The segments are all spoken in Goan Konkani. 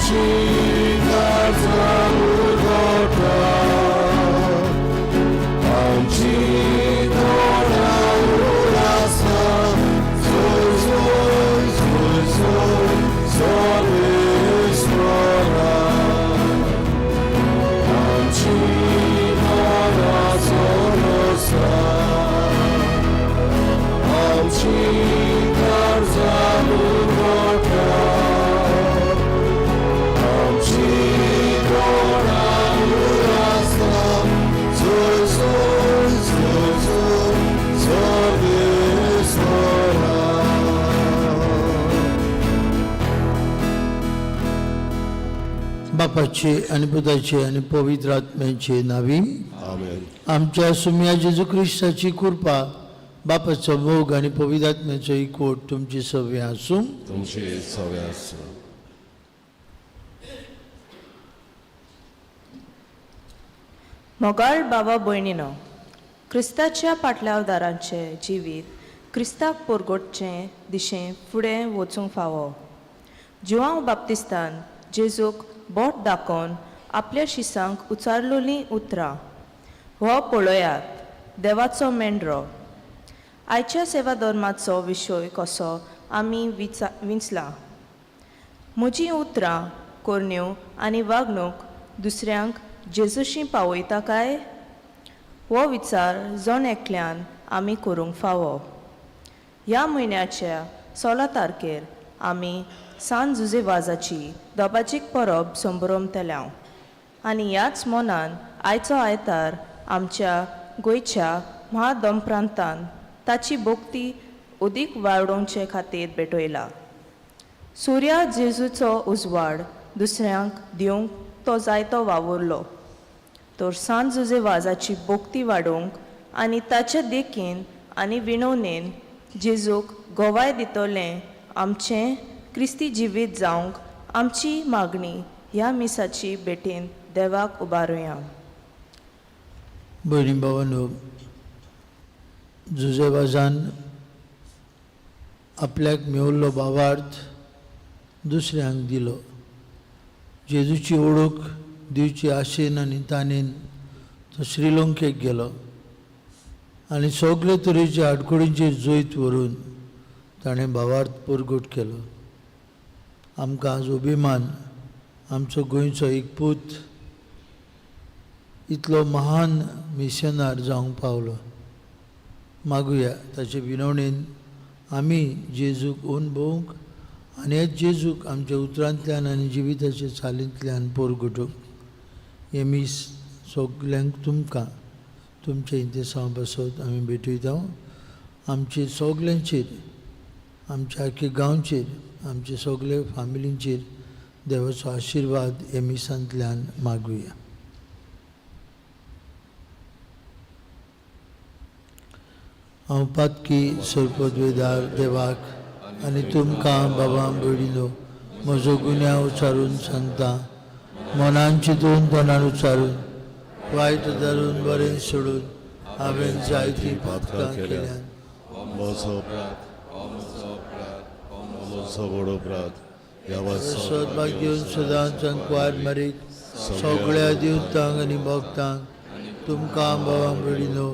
आमची काळजां उगडटा, आमची तोंडां उडासा, जोय जोय जोय जोय सर्वेस्वरा. आमची मनां जोरसा, आमची काळजां उगडटा, आमची तोंडां उडासा, जोय जोय जोय जोय सर्वेस्वरा. बापाचे आनी पुताचे आनी पवित्र आत्म्याचे नावी. आमेन. आमच्या सुम्या जेजू क्रिस्ताची कृपा, बापाचो मोग आनी पवित्र आत्म्याचो एकवट तुमची सगळीं आसूं. तुमचे सगळे आसूं. मोगाळ बाबा भयणीनो, क्रिस्ताच्या पाटल्यावदारांचें जिवीत क्रिस्ताक पोरगोटचें दिशेन फुडें वचूंक फावो. जुआंव बाप्तिस्तान जेजूक बोट दाखोवन आपल्या शिसांक उचारलेलीं उतरां, हो पळयात देवाचो मेंढरो. आयच्या सेवा धर्माचो विशय कसो आमी विचा विंचला. म्हजीं उतरां, करण्यो आनी वागणूक दुसऱ्यांक जेजूशी पावयता काय, हो विचार जण एकल्यान आमी करूंक फावो. ह्या म्हयन्याच्या 16 तारखेर आमी सान जुजे वाजाची दबाजीक परब संभ्रमतल्या आनी ह्याच मनान आयचो आयतार आमच्या गोंयच्या महादमप्रांतान ताची भक्ती अदीक वाडोवचे खातीर भेटयला. सुर्या जेजूचो उजवाड दुसऱ्यांक दिवंक तो जायतो वावुरलो, तर सान जुजे वाजाची भक्ती वाडोवंक आनी ताचे देखीन आनी विणवणेन जेजूक गवाय दितलें आमचें क्रिस्ती जिवीत जावंक आमची मागणी ह्या मिसाची भेटेन देवाक उबारुया. भयणी भावांनो, जुजे वाजान आपल्याक मेवल्लो भावार्थ दुसऱ्यांक दिलो. जेजूची ओळख दिवची आशेन आनी ताणेन तो श्रीलंकेक गेलो आनी सगळे तरेच्या आडखळींचेर जैत व्हरून ताणें भावार्थ परगट केलो. आमकां आज अभिमान, आमचो गोंयचो एक पूत इतलो महान मिशनार जावंक पावलो. मागुया ताचे विनवणेन आमी जेजूक अणभवूंक आनी हेच जेजूक आमच्या उतरांतल्यान आनी जिविताच्या चालींतल्यान परगटूंक. हें मीस सगल्यांक तुमकां तुमच्या इंतेसांव बसत आमी भेटयता. आमचे सगल्यांचेर, आमच्या आख्या गांवचेर, आमचे सगळे फामिलींचेर देवाचो आशिर्वाद हे मिसांतल्यान मागुया. हांव पातकी सरपदवेदार देवाक आनी तुमकां बाबा भयणीनो म्हजो गुन्यांव उचारून सांगता. मनान चिंतून तोंडान उचारून वायट धरून बरें सोडून हांवें जायतीं पातकां केल्यात. म्हजो अपराध, म्हजो अपराध, म्हजो व्हड अपराध. ह्या सदभाग्य सदांच कुवार मारीत सगळ्या देवतांक आनी भक्तांक तुमकां बाबा भयणीनो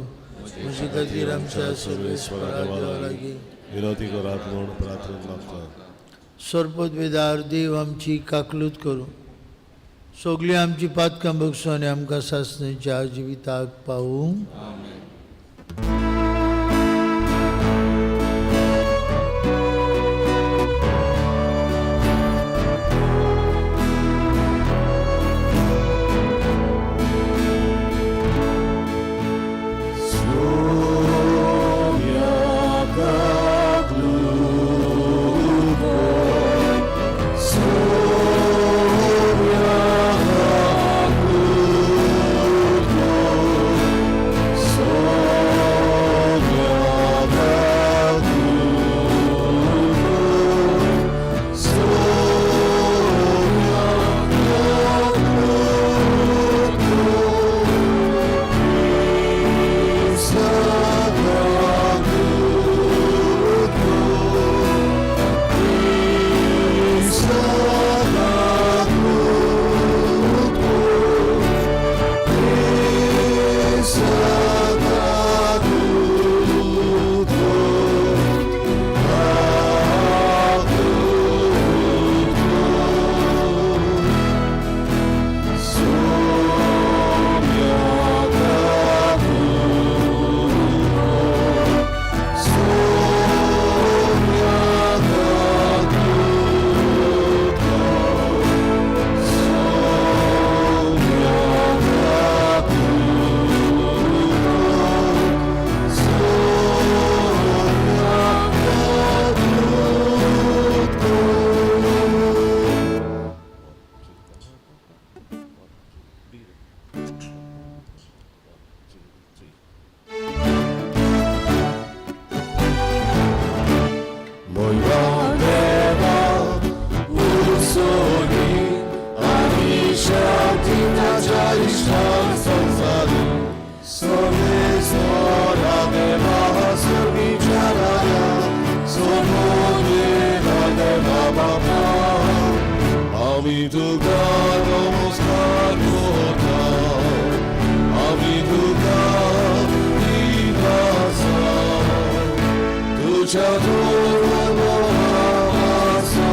म्हजे खातीर आमच्या सर्वेस्वरा देवा लागीं विनवती करात म्हूण प्रार्थना मागता. सरपदवेदार देव आमची काकलूत करूं, सगळीं आमची पातकां बगसूं आनी आमकां सासणेच्या जिविताक पावूं. So आमी तुका नमस्कार करता, आमी तुका दिवासा, तुज्या आसा,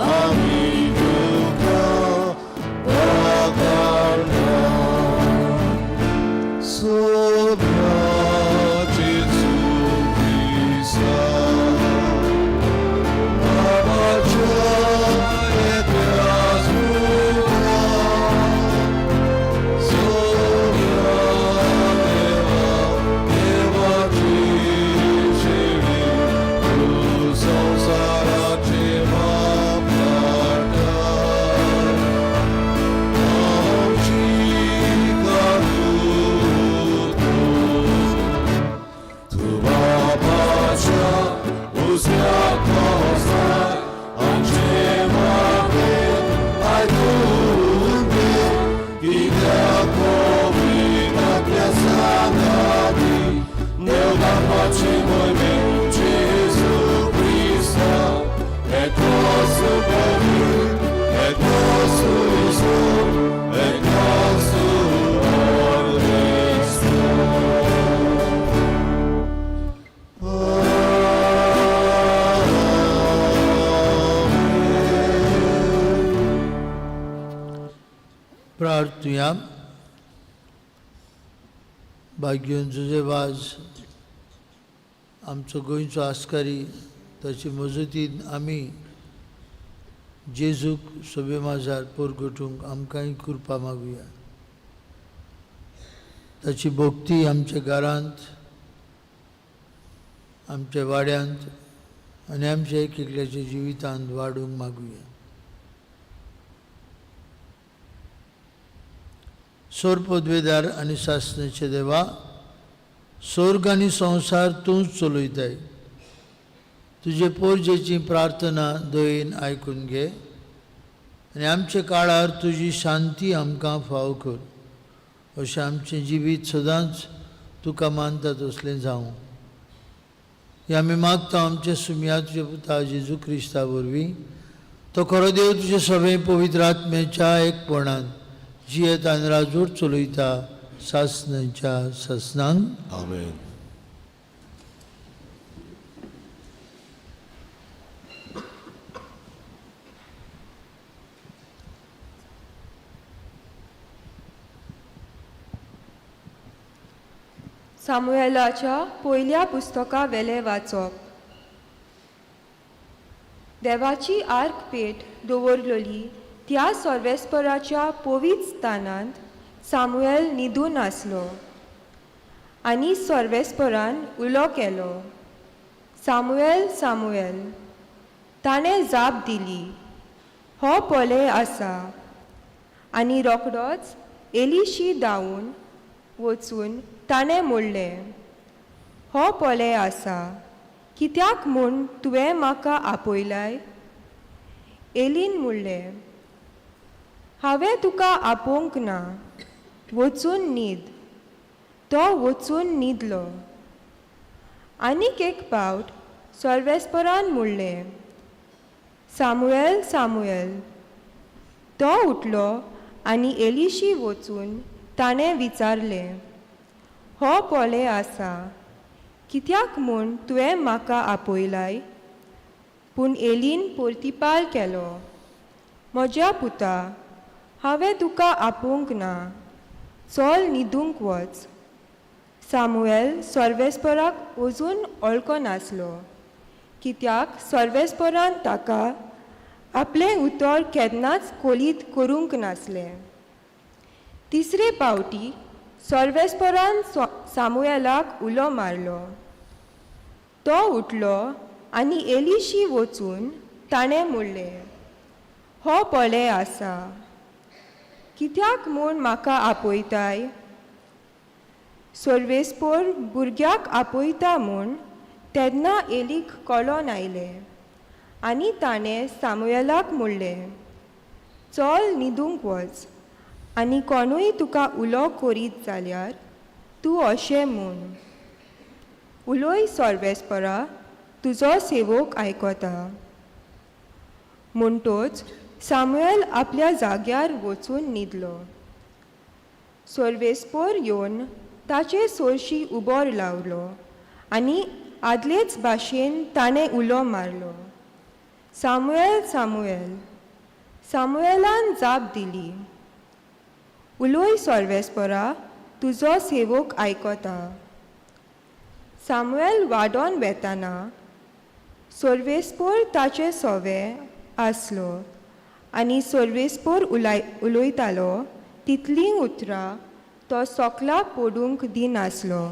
आमी तुका वखाणता. सोम्या जेजू क्रिस्ता, बाबाच्या एकल्याच पुता, सोम्या देवा, देवाची शेळी, तूं संवसाराचे पाप काडटा, आमची काकूट कर. तूं बापाच्या उजव्या बसलाय, आमचें मागणें आयकून घे, कित्याक पवित्र सांगाती, देव बापाचे मोहिमेन जेजू क्रिस्ता, एकलोच पवित्र, एकलोच ईश्वर, एकलोच परमेश्वर. प्रार्थुया. भाग्योन जुजे वाज आमचो गोंयचो आस्कारी, ताचे मजतीन आमी जेजूक सोबे माजार पोरगटूंक आमकांय कृपा मागुया. ताची भक्ती आमच्या घरांत, आमच्या वाड्यांत आनी आमच्या एक एकल्याच्या जिवितांत वाडूंक मागुया. सोर पदवेदार आनी सासण्याचे देवा, स्वर्ग आनी संवसार तूंच चलयताय. तुजे पोरजेची प्रार्थना दयेन आयकून घे आनी आमच्या काळार तुजी शांती आमकां फाव कर. अशें आमचें जिवीत सदांच तुका मानता तसलें जावं. हें आमी मागता आमच्या सुमया तुज्या पुता जेजू क्रिस्ता वरवीं. तो खरो देव तुजे सगळे पवित्र आत्म्याच्या एकपणान जियेत आनी राजवट चलयता सासणाच्या सासणांक. आमेन. सामुएलाच्या पयल्या पुस्तका वेलें वाचप. देवाची आर्क पेट दवरलेली त्या सर्वेस्पराच्या पवित्र स्थानांत सामुएल न्हिदून आसलो आनी सर्वेस्परान उलो केलो, सामुएल, सामुएल. ताणें जाप दिली, हो पळय आसा. आनी रोखडोच एलिशी धांवून वचून ताणें म्हणलें, हो पळय आसा, कित्याक म्हूण तुवें म्हाका आपयलाय? एलीन म्हणलें, हांवें तुका आपोवंक ना, वचून न्हीद. तो वचून न्हिदलो. आनीक एक पावट सर्वेस्परान म्हणलें, सामुएल, सामुएल. तो उठलो आनी एलिशी वचून ताणें विचारलें, हो पळय आसा, कित्याक म्हूण तुवें म्हाका आपयलाय? पूण एलीन पोर्तिपाल केलो, म्हज्या पुता, हांवें तुका आपोवंक ना, चल न्हिदूंक वच. सामुएल सर्वेस्पराक अजून वळखनासलो, कित्याक सर्वेस्परान ताका आपलें उतर केन्नाच कोलीत करूंक नासलें. तिसरे पावटी सर्वेस्परान सामुएलाक उलो मारलो. तो उठलो आनी एलिशी वचून ताणें म्हणलें, हो पळय आसा, कित्याक म्हूण म्हाका आपयताय? सर्वेस्पोर भुरग्याक आपयता म्हूण तेन्ना एलीक कळोन आयलें आनी ताणें सामुएलाक म्हणलें, चल न्हिदूंक वच आनी कोणूय तुका उलो करीत जाल्यार तूं अशें म्हूण, उलोय सर्वेस्परा, तुजो सेवक आयकता. म्हणटोच सामुएल आपल्या जाग्यार वचून न्हिदलो. सोर्वेस्पोर येवन ताचे सोरशी उबो लावलो आनी आदलेच भाशेन ताणें उलो मारलो, सामुएल, सामुएल. सामुएलान जाप दिली, उलोय सोर्वेस्पोरा, तुजो सेवक आयकता. सामुएल वाडोन वेताना सोर्वेस्पोर ताचे सोवे आसलो आनी सोर्वेस्पोर उलयतालो तितलीं उतरां तो सोकला पडूंक दिनासलो.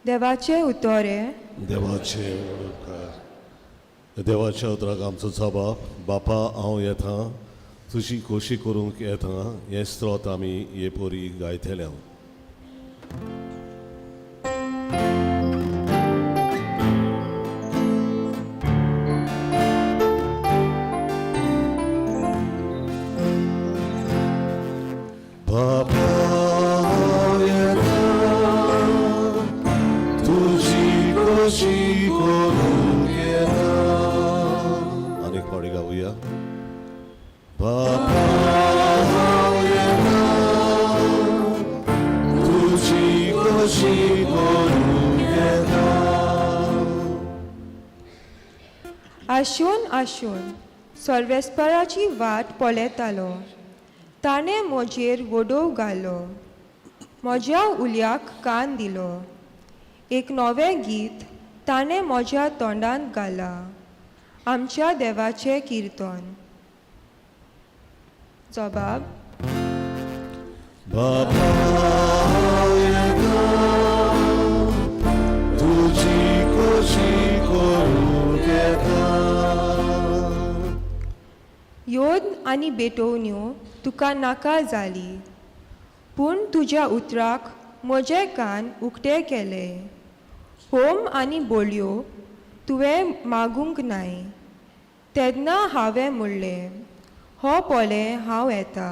देवाचें उतर हें. देवाचे उपकार. देवाच्या उतराक आमचो जबाब, बापा हांव येता तुजी खोशी करूंक येता, हें स्त्रोत आमी हे पोरी गायतले हांव. बापा हांव येता तुजी खोशी करूंक येता. आनीक फावटी गावया. बापा हांव येता तुजी खोशी करूंक येता. आशून आशून सोर्वेस्पराची वाट पळयतालो. ताणें म्हजेर वडोव घालो, म्हज्या उल्याक कान दिलो. एक नवें गीत ताणें म्हज्या तोंडांत घालां, आमच्या देवाचें किर्तन. जबाब. बापा हांव येता तुजी खोशी करूंक येता. योद आनी बेटोवण्यो तुका नाका जाली, पूण तुज्या उतराक म्हजे कान उक्ते केले. होम आनी बोलयो तुवें मागूंक नाय. तेन्ना हांवें म्हणलें, हो पळय हांव येता.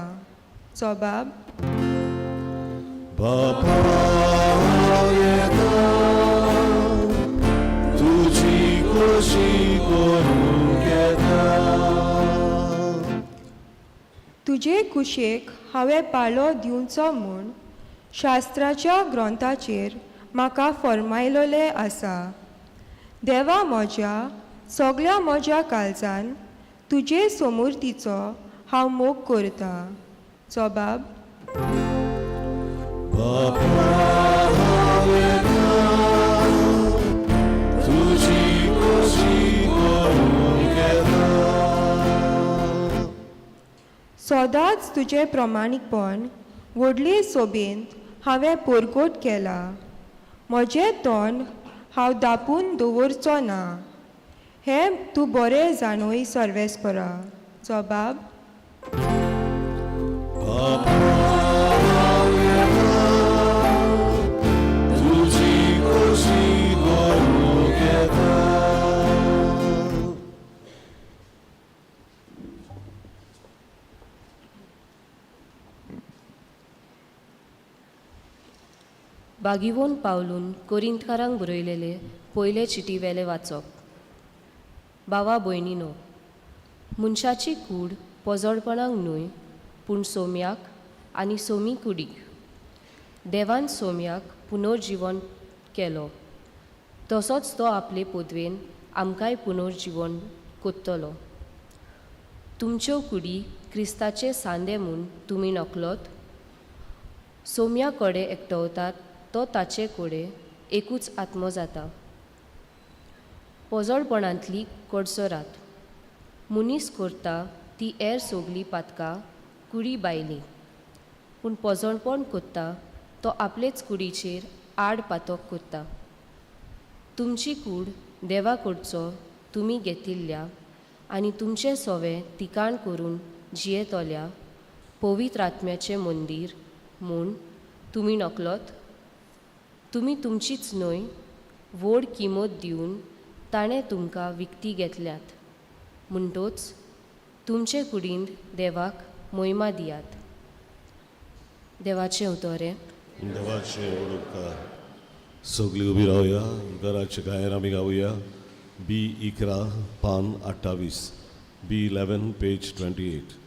जबाब. बापा हांव येता तुजी खोशी करूंक येता. तुजे कुशेक हांवें पाळो दिवचो म्हूण शास्त्राच्या ग्रंथाचेर म्हाका फर्मायलोलें आसा. देवा म्हज्या, सगल्या म्हज्या काळजान तुजे सोमुर्तीचो हांव मोग करता. जबाब. बापा हांव येता तुजी खोशी करूंक येता. सदांच तुजें प्रमाणीकपण व्हडले सोबेंत हांवें परगट केलां. म्हजें तोंड हांव दापून दवरचो ना, हें तूं बरें जाणूय सर्वेस्परा. जबाब. बापा हांव येता तुजी खोशी करूंक येता. बागिवोन पावलून कोरिंतकारांक बरयलेले पयले चिटी वेले वाचप. बावा भयणीनो, मनशाची कूड पोजोडपणाक न्हय, पूण सोम्याक आनी सोमी कुडीक. देवान सोम्याक पुनर्जिवन केलो, तसोच तो आपले पदवेन आमकांय पुनर्जिवन कोत्तलो. तुमच्यो कुडी क्रिस्ताचे सांदे म्हूण तुमी नकलोत. सोम्या कडेन एकटवतात तो ताचे कडेन एकूच आत्मो जाता. पोजोडपणांतली कडसरात. मनीस करता ती हेर सगलीं पातकां कुडी बायली, पूण पोजोडपण करता तो आपलेच कुडीचेर आड पातक करता. तुमची कूड देवा कडचो तुमी घेतिल्ल्या आनी तुमचें सोवें तिकाण करून जियेतल्या पवित्र आत्म्याचें मंदीर म्हूण तुमी नकलोत. तुमी तुमचीच न्हय, व्हड किमत दिवन ताणें तुमकां विकती घेतल्यात. म्हणटोच तुमचे कुडींत देवाक मोहिमा दियात. देवाचें उतर हें. देवाचे उपकार. सगळीं उबी रावया. घराचे गायर आमी गावया. बी 11 पान 28. B 11, page 28.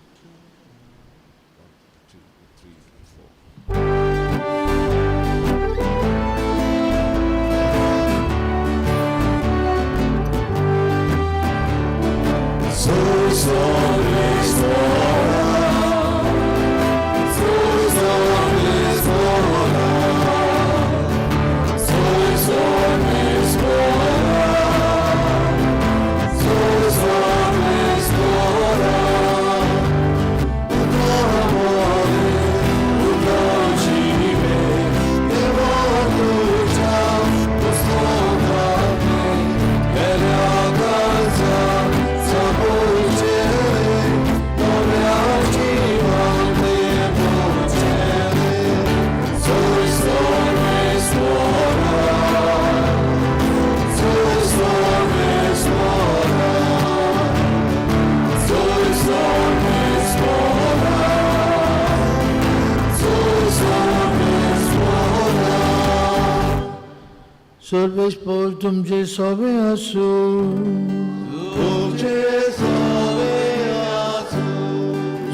सर्वेश पौर तुमचे सोबे आसूं.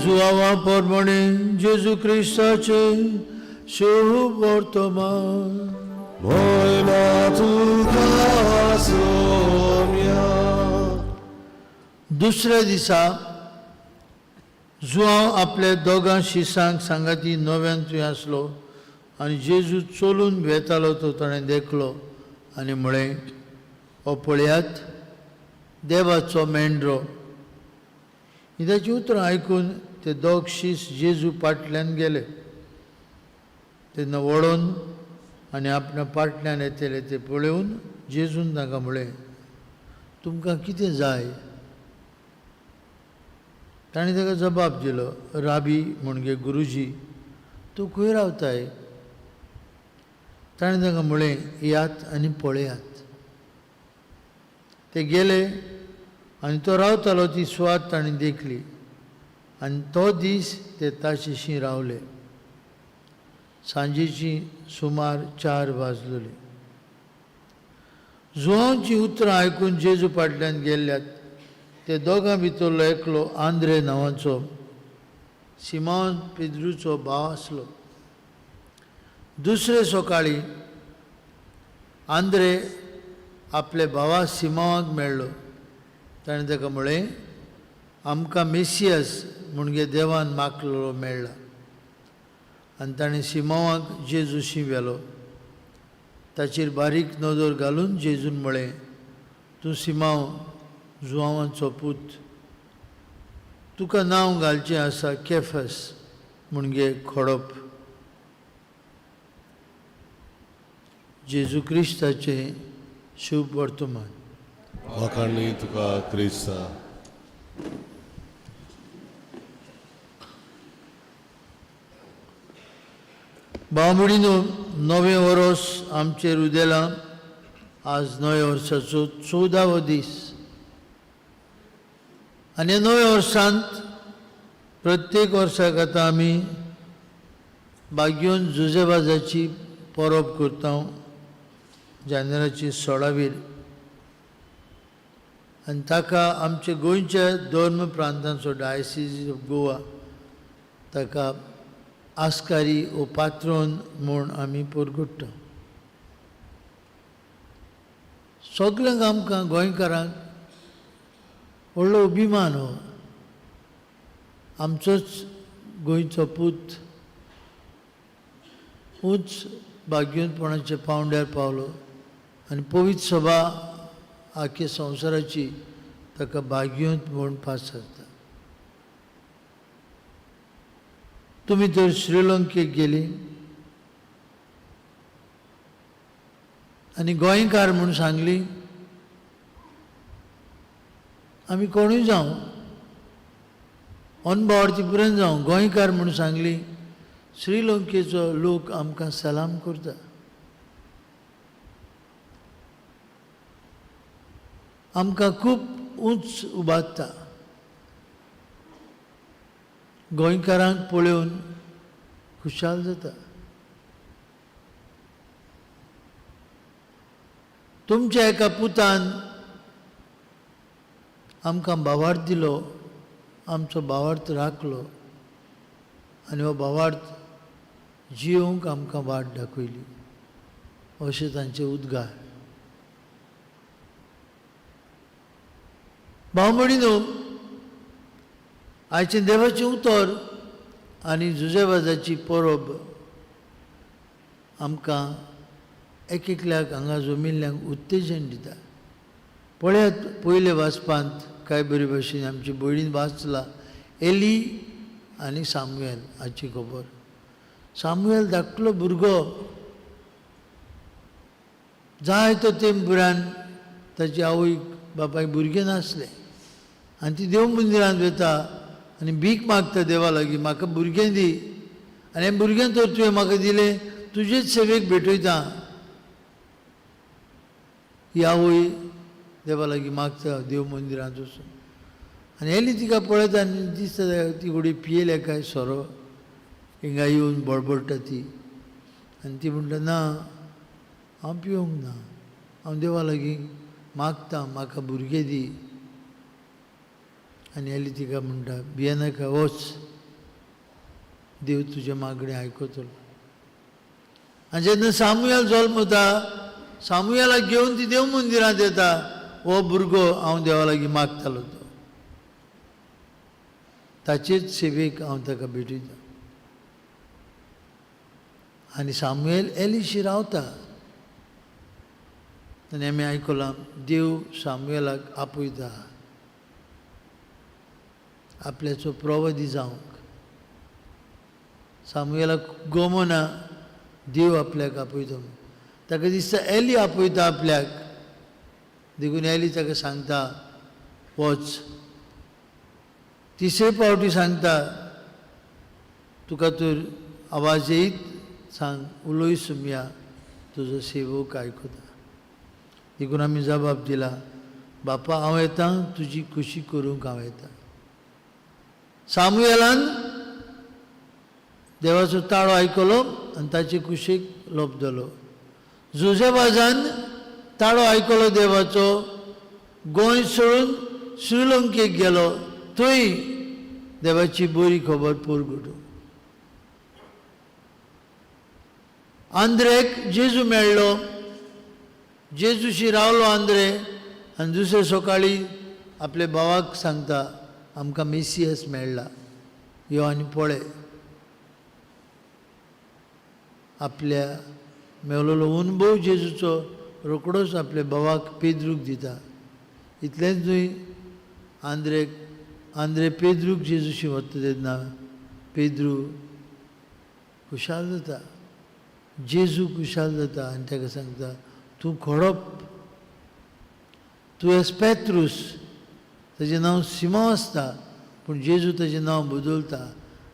जुआवा परमणे जेजू क्रिस्ताचे शुभ वर्तमान. मोयमा तुका सोम्या. दुसऱ्या दिसा जुआंव आपल्या दोगां शिसांक सांगाती नव्यान थंय आसलो आनी जेजू चलून वेतालो तो ताणें देखलो आनी म्हळें, हो पळयात देवाचो मेंढरो. ही ताचीं उतरां आयकून ते दोग शीस जेजू फाटल्यान गेले. तेन्ना वळोन आनी आपल्या फाटल्यान येतले ते पळोवन जेजून तांकां म्हळें, तुमकां कितें जाय? ताणें ताका जबाब दिलो, राबी म्हणजे गुरुजी, तूं खंय रावताय? ताणें तांकां म्हळें, येयात आनी पळयात. ते गेले आनी तो रावतालो ती सुवात ताणें देखली आनी तो दीस ते ताचेशी रावले. सांजेची सुमार 4 वाजलेली. जुआंवची उतरां आयकून जेजू फाटल्यान गेल्ल्यात ते दोगां भितरलो एकलो आंद्रे नांवाचो सिमांव पेद्रूचो भाव आसलो. दुसरे सकाळीं आंद्रे आपल्या भावा सिमांवाक मेळ्ळो. ताणें ताका म्हळें, आमकां मेसियस म्हणजे देवान मागलेलो मेळ्ळा. आनी ताणें सिमांवाक जेजूशी व्हेलो. ताचेर बारीक नदर घालून जेजून म्हळें, तूं सिमांव जुआंवाचो पूत, तुका नांव घालचें आसा केफस म्हणजे खडप. जेजू क्रिस्ताचें शुभ वर्तमान. वाखाणणी तुका क्रिस्ता. भावभयणीनो, नवें वरोस आमचेर उदेलां. आज नव्या वर्साचो 14वो दीस आनी नव्या वर्सांत प्रत्येक वर्साक आतां आमी बागयोन जुजेबाजाची परब करता, जानेराची 16वीर. आनी ताका आमच्या गोंयच्या धर्म प्रांतांचो डायसीज ऑफ गोवा ताका आस्कारी ओ पात्रोन म्हूण आमी परगुट्टा. सगल्यांक आमकां गोंयकारांक व्हडलो अभिमान हो आमचोच गोंयचो पूत उंच भाग्यवंतपणाच्या पांवड्यार पावलो आनी पवित्र सभा आख्या संवसाराची ताका भाग्यवंत म्हूण पाचारता. तुमी तर श्रीलंकेक गेली आनी गोंयकार म्हूण सांगली, आमी कोणूय जावं अनभावार्थी पर्यंत जावं, गोंयकार म्हूण सांगली, श्रीलंकेचो लोक आमकां सलाम करता. आमकां खूब उंच उबारता. गोंयकारांक पळोवन खुशाल जाता. तुमच्या एका पुतान आमकां भावार्थ दिलो, आमचो भावार्थ राखलो आनी हो भावार्थ जियोवंक आमकां वाट दाखयली, अशें तांचे उद्गार. भाव भयणीनो, आयचें देवाचें उतर आनी जुजेवाजाची परब आमकां एक एकल्याक हांगा जमिल्ल्यांक उत्तेजन दिता. पळयात, पयले वाचपांत कांय बरे भाशेन आमची भयणीन वाचला एली आनी सामुएल हाची खबर. सामुएल धाकटलो भुरगो, जाय तो तेंप भुरान ताची आवय बापायक भुरगें नासलें आनी ती देव मंदिरांत वता आनी भीक मागता देवा लागीं, म्हाका भुरगें दी आनी हें भुरगें तर तुवें म्हाका दिलें तुजेच सेवेक भेटयता. ही आवय देवा लागीं मागता देव मंदिरांत वचून आनी एली तिका पळयता आनी दिसता ती घोडी पियेल्या काय सोरो, हिंगा येवन बडबडटा ती आनी ती म्हणटा ना हांव पिवंक ना, हांव देवा लागीं मागता म्हाका भुरगें दी. आनी एली तिका म्हणटा भियेनाका, वच, देव तुजें मागणें आयकतलो. आनी जेन्ना सामुएल जल्मता, सामुएलाक घेवन ती देव मंदिरांत येता, हो भुरगो हांव देवा लागीं मागतालो तो, ताचेच सेवेक हांव ताका भेटयता. आनी सामुएल एलिशी रावता आनी आमी आयकलां देव सामुएलाक आपयता आपल्याचो प्रवादी जावंक. सामुएलाक गमना देव आपल्याक आपयता म्हणून, ताका दिसता एली आपयता आपल्याक, देखून एली ताका सांगता वच. तिसरे फावटी सांगता तुका तर आवाज येयत सांग, उलय सुमया, तुजो सेवक आयकता. देखून आमी जबाब दिला, बापा हांव येता तुजी खुशी करूंक हांव येता. सामुएलान देवाचो ताळो आयकलो आनी ताचे कुशीक लोप जालो. जुजेबाजान ताळो आयकलो देवाचो, गोंय सोडून श्रीलंकेक गेलो, थंय देवाची बरी खबर पुरगुटू. आंद्रेक जेजू मेळ्ळो, जेजूशी रावलो आंद्रे आनी दुसरे सकाळी आपल्या भावाक सांगता आमकां मेसियस मेळ्ळा, यो आनी पळय. आपल्या मेवलेलो अनुभव जेजूचो रोकडोच आपल्या भावाक पेद्रूक दिता. इतलेंच न्हय, आंद्रे पेद्रूक जेजूशी वता तेन्ना पेद्रू खुशाल जाता, जेजू खुशाल जाता आनी ताका सांगता तूं खडप, तूं एस पेत्रूस, ताजें नांव सिमांव आसता पूण जेजू ताजें नांव बदलता,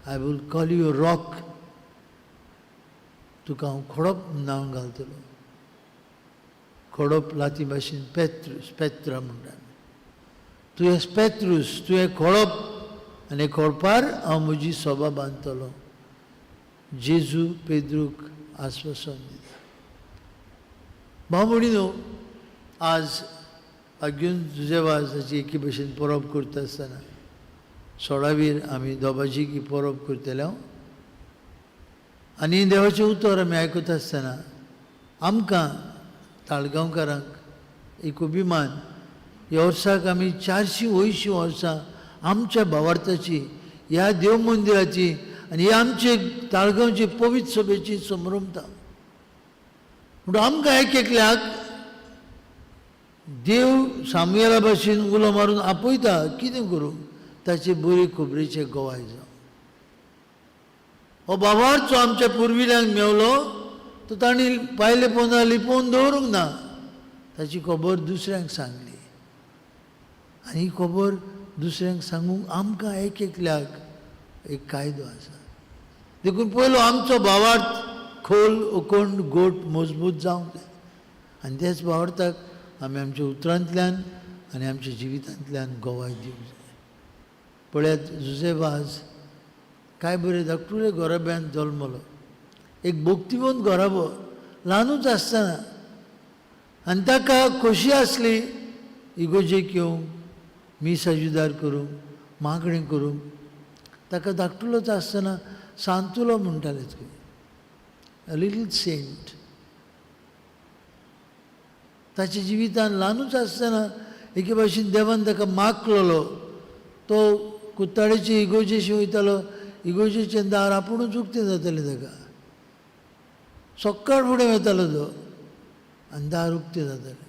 I will call you rock, तुका हांव खडप नांव घालतलो. खडप लाती भाशेन पेत्रूस, पेत्रा म्हणटा आमी. तूं एस पेत्रूस, तूं हें खडप आनी हे खडपार हांव म्हजी सोबा बांदतलो. जेजू पेद्रूक आस्वासन दिता. भाव भयणीनो, आज भाग्यून जुजेवाजाची एके भशेन परब करता आसतना सोळावीर आमी दोबाजीक ही परब करतले हांव आनी देवाचें उतर आमी आयकता आसतना आमकां ताळगांवकारांक एक अभिमान, ह्या वर्साक आमी 480 वर्सां आमच्या भावार्थाची, ह्या देव मंदिराची आनी हे आमचे ताळगांवचे पवित्र सभेची संभ्रमता. म्हणून आमकां एक एकल्याक देव सामुएला भाशेन उलो मारून आपयता, कितें करूं ताचे बरी खबरेचे गवाय जावं. हो भावार्थ जो आमच्या पुर्विल्यांक मेवलो तो तांणी पायले पोंदा लिपोवन दवरूंक ना, ताची खबर दुसऱ्यांक सांगली आनी ही खबर दुसऱ्यांक सांगूंक आमकां एक एकल्याक एक कायदो आसा. देखून पयलो आमचो भावार्थ खोल उकोंड गोट मजबूत जावंक जाय आनी त्याच भावार्थाक आमी आमच्या उतरांतल्यान आनी आमच्या जिवितांतल्यान गवाय दिवंक जाय. पळयात, जुजेवाज काय बरें धाकटुले घराब्यांत जल्मलो, एक भक्तिवंत घराबो, ल्हानूच आसतना आनी ताका खोशी आसली इगोजेक येवंक, मीस आजुदार करूंक, मागणें करूंक. ताका धाकटुलोच आसतना सांतुलो म्हणटाले खंय, अ लिटल सेंट. ताच्या जिवितान ल्हानूच आसतना एके भाशेन देवान ताका मागलेलो. तो कुत्ताडेचे इगोजेशी वयतालो, इगोजेचें दार आपुणूच उक्तें जातालें ताका. सकाळ फुडें वतालो तो आनी दार उक्तें जातालें.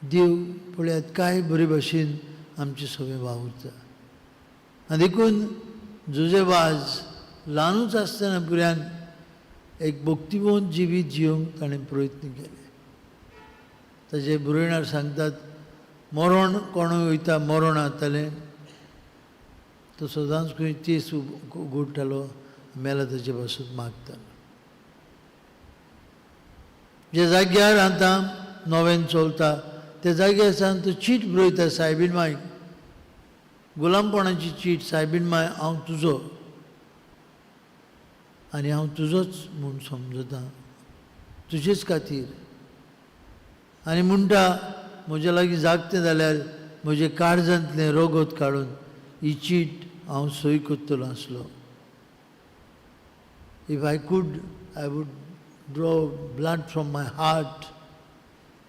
देव पळयात काय बरे भाशेन आमचे सगळें वावुरता. आनी देखून जुजे वाज ल्हानूच आसतना भुरग्यांक एक भक्तिवंत जिवीत जियोंक ताणें प्रयत्न केले. ताजे बरोवणार सांगतात, मरण कोणूय वयता मरण जातालें, तो सदांच खंय तेस उगडटालो, मेला ताचे पासून मागतालो. ज्या जाग्यार आतां नव्यान चलता त्या जाग्यार सावन तो चीट बरयता सायबीण मायक, गुलामपणाची चीट, सायबीण माय हांव तुजो आनी हांव तुजोच म्हूण समजता, तुजेच खातीर. आनी म्हणटा म्हज्या लागीं जागतें जाल्यार म्हजें काळजांतलें रगत काडून ही चीट हांव सही करतलो आसलो. If I could, I would draw blood from my heart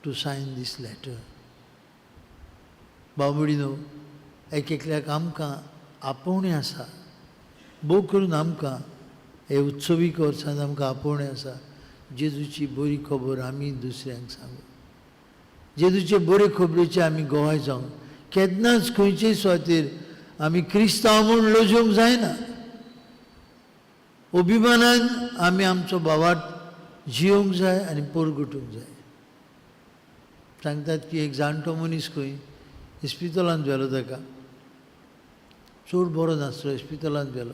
to sign this letter. बाबडीनो, एक एकल्याक आमकां आपोवणें आसा, भोव करून आमकां हे उत्सवीक वर्सांत आमकां आपोवणें आसा जेजूची बरी खबर आमी दुसऱ्यांक सांगू, जेजूचे बरे खबरेचे आमी गोवाय जावं. केन्नाच खंयचेय सुवातेर आमी क्रिस्तांव म्हूण लजूंक जायना. अभिमानान आमी आमचो भावार्थ जियोंक जाय आनी परगटूंक जाय. सांगतात की एक जाणटो मनीस खंय इस्पितळांत व्हेलो, ताका चड बरो नासलो, इस्पितळांत व्हेलो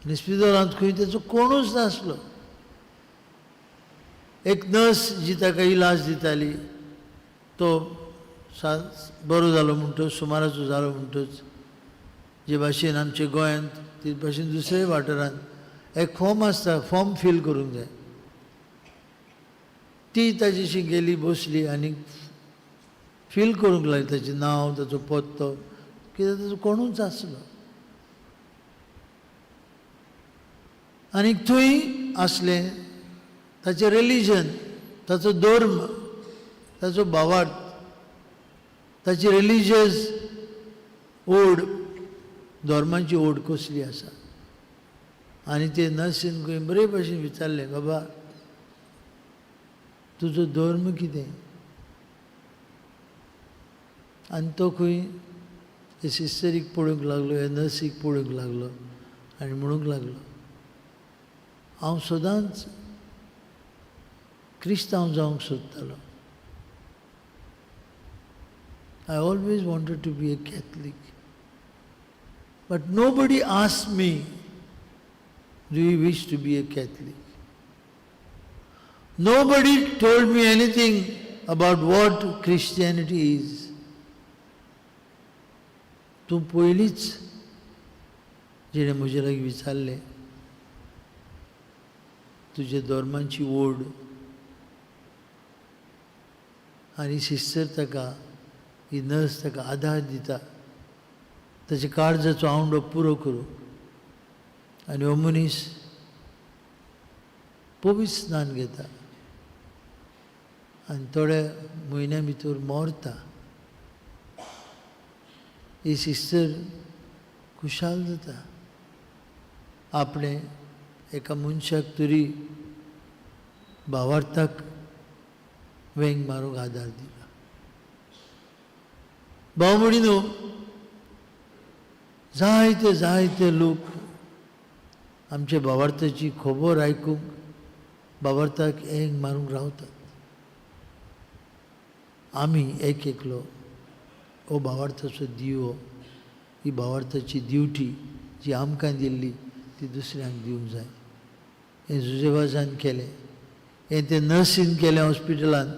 आनी इस्पितळांत खंय तेचो कोणूच नासलो. एक नर्स जी ताका इलाज दिताली, तो बरो जालो म्हणटच, सुमाराचो जालो म्हणटच, जे भाशेन आमच्या गोंयांत ते भाशेन दुसऱ्याय वाठारांत एक फॉर्म आसता, फॉर्म फील करूंक जाय. ती ताजेशी गेली, बसली आनी फील करूंक लागली ताचें नांव, ताचो पत्तो, कित्याक ताचो कोणूच आसलो. आनी थंय आसलें ताचें रिलीजन, ताचो धर्म, ताचो भावार्थ, ताची रिलीजियस ओड, धर्माची ओड कसली आसा. आनी ते नर्सीन खंय बरे भाशेन विचारलें, बाबा तुजो धर्म कितें? आनी तो खंय हे सिस्टरीक पळोवंक लागलो, हे नर्सीक पळोवंक लागलो आनी म्हणूंक लागलो, हांव सदांच क्रिस्तांव जावंक सोदतालो. I always wanted to be a Catholic, but nobody asked me, do you wish to be a Catholic? Nobody told me anything about what Christianity is. तूं पयलींच जेणें म्हजे लागीं विचारलें तुजे धर्माची ओड, आनी सिस्टर ताका, ही नर्स ताका आदार दिता ताच्या काळजाचो आवंडो पुरो करूंक. आनी हो मनीस पवित्र स्नान घेता आनी थोड्या म्हयन्या भितर मरता. ही सिस्टर खुशाल जाता, आपणें एका मनशाक तरी भावार्थाक वेंग मारूंक आदार दिला. भाव भयणीनो, जायते जायते लोक आमच्या भावार्थाची खबर आयकूंक भावार्थाक एंग मारूंक रावतात. आमी एक एकलो हो भावार्थाचो दिवो, ही भावार्थाची ड्युटी जी आमकां दिल्ली ती दुसऱ्यांक दिवंक जाय. हें जुजेवाजान केलें, हें ते नर्सीन केलें हॉस्पिटलांत,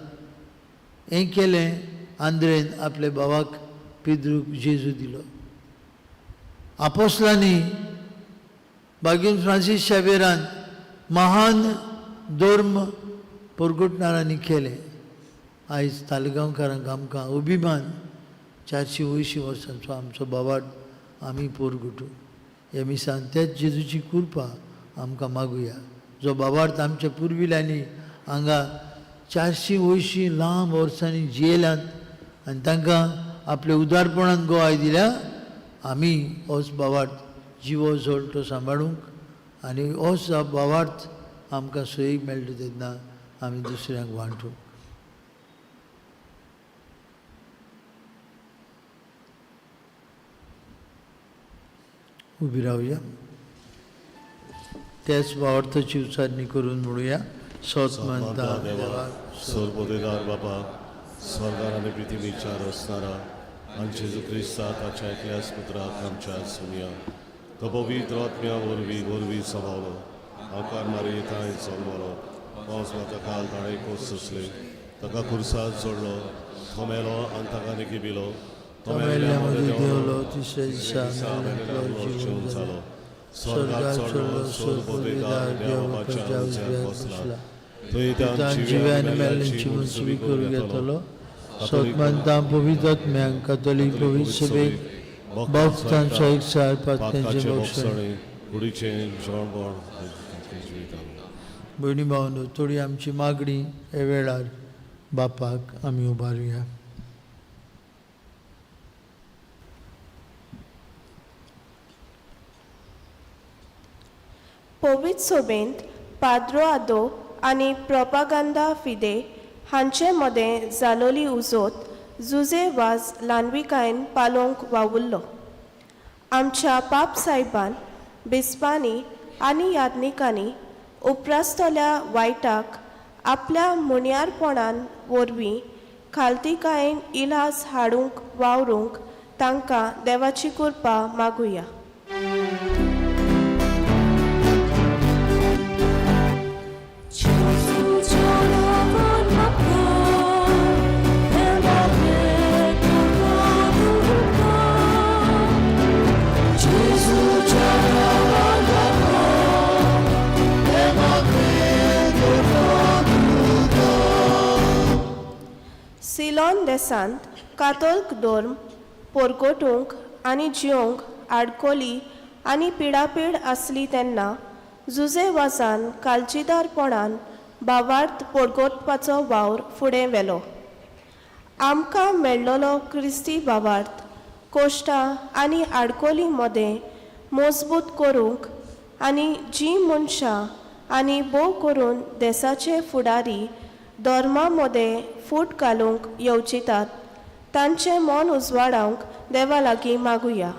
हें केलें आंद्रेन आपल्या भावाक पेद्रूक जेजू दिलो. आपोस्लांनी बागीन फ्रांसीस शावेरान महान धर्म परगटणारांनी केलें. आयज तालिगांवकारांक आमकां अभिमान 480 वर्सांचो आमचो बाबाट आमी पोरगुटू. हे मिसान तेच जेजूची कृपा आमकां मागुया, जो बाबार्थ आमच्या पुर्विल्यांनी हांगा 480 लांब वर्सांनी जियेल्यात आनी तांकां आपल्या उदारपणान गोवाय दिल्या. आमी होच बाबार्थ जिवो जोडटो सांबाळूंक आनी होच बाबार्थ आमकां सोयीक मेळटा तेन्ना आमी दुसऱ्यांक वांटूंक. उबी रावया, त्याच भावार्थाची उच्चारणी करून म्हणूया. सोत मानता देवा, सर्वदेदार बापा, स्वर्गार आनी पृथ्वीच्या रचणारा आनी जेजू क्रिस्ता ताच्या एकल्याच पुत्राक आमच्या सुनिया, तो पवित्र आत्म्या वरवीं वरवीं सभावलो, आकार मारी थंय जल्मलो, पावस माता काल ताणें कोस सोंसले, ताका खुर्सार जोडलो, तो मेलो आनी ताका निकिबिलो, तो मेल्ल्या मदीं देंवलो, तिसऱ्या दिसा मेल्ल्यांतलो जिवन जिवन जालो, जालो, स्वर्गार चडलो, सर्वदेदार देवा बापाच्या उजव्याक बसला, थंय तान जिव्या आनी मेल्ल्यांची मनसुबी करूंक येतलो. सोतमानता पवित्र आत्म्यांक, कातोलीक पवित्र सभेक, भक्तांचो एकचार, पातकांचें भोगसणें, कुडीचें जेवणबण जिवितान. भयणी भावनो, थोडी आमची मागणी हे वेळार बापाक आमी उबारुया. पवित्र सोबेंत पाद्रो आदो आनी प्रोपागांदा फिदे हांचे मदें जालोली उजोत जुजे वाज ल्हानविकायेन पालोवंक वावुरलो. आमच्या पाप सायबान, बिस्पांनी आनी याज्ञिकांनी उप्रासतल्या वायटाक आपल्या मुणयारपणान वरवीं खालतिकायेन इलाज हाडूंक वावरूंक तांकां देवाची कृपा मागुया. सिलोन देसांत कातोल्क धर्म पोरगोटूंक आनी जियोंक आडकोली आनी पिडापीड आसली तेन्ना जुजे वाजान कालचीदारपणान भावार्थ पोरगोटपाचो वावर फुडें व्हेलो. आमकां मेळ्ळलो क्रिस्ती भावार्थ कोश्टां आनी आडकोली मदें मजबूत करूंक आनी जीं मनशां आनी भोव करून देसाचे फुडारी धर्मा मदें फूट घालूंक येवजितात तांचें मन उजवाडावंक देवा लागीं मागुया.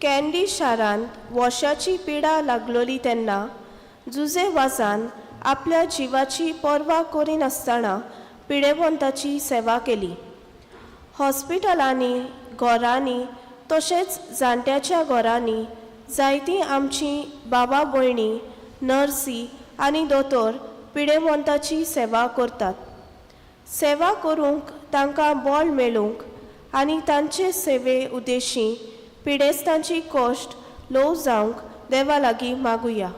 कॅन्डी शारांत वॉशाची पिडा लागलोली तेन्ना जुजे वाजान आपल्या जिवाची पर्वा करिनासतना पिडेवंताची सेवा केली. हॉस्पिटलांनी, घरांनी तशेंच जाणट्याच्या घरांनी जायतीं आमचीं बाबा भयणी, नर्सी आनी दोतोर पिडेवंताची सेवा करतात. सेवा करूंक तांकां बळ मेळूंक आनी तांचे सेवे उद्देशी पिडेस्तांची कश्ट ल्हव जावंक देवा लागीं मागुया.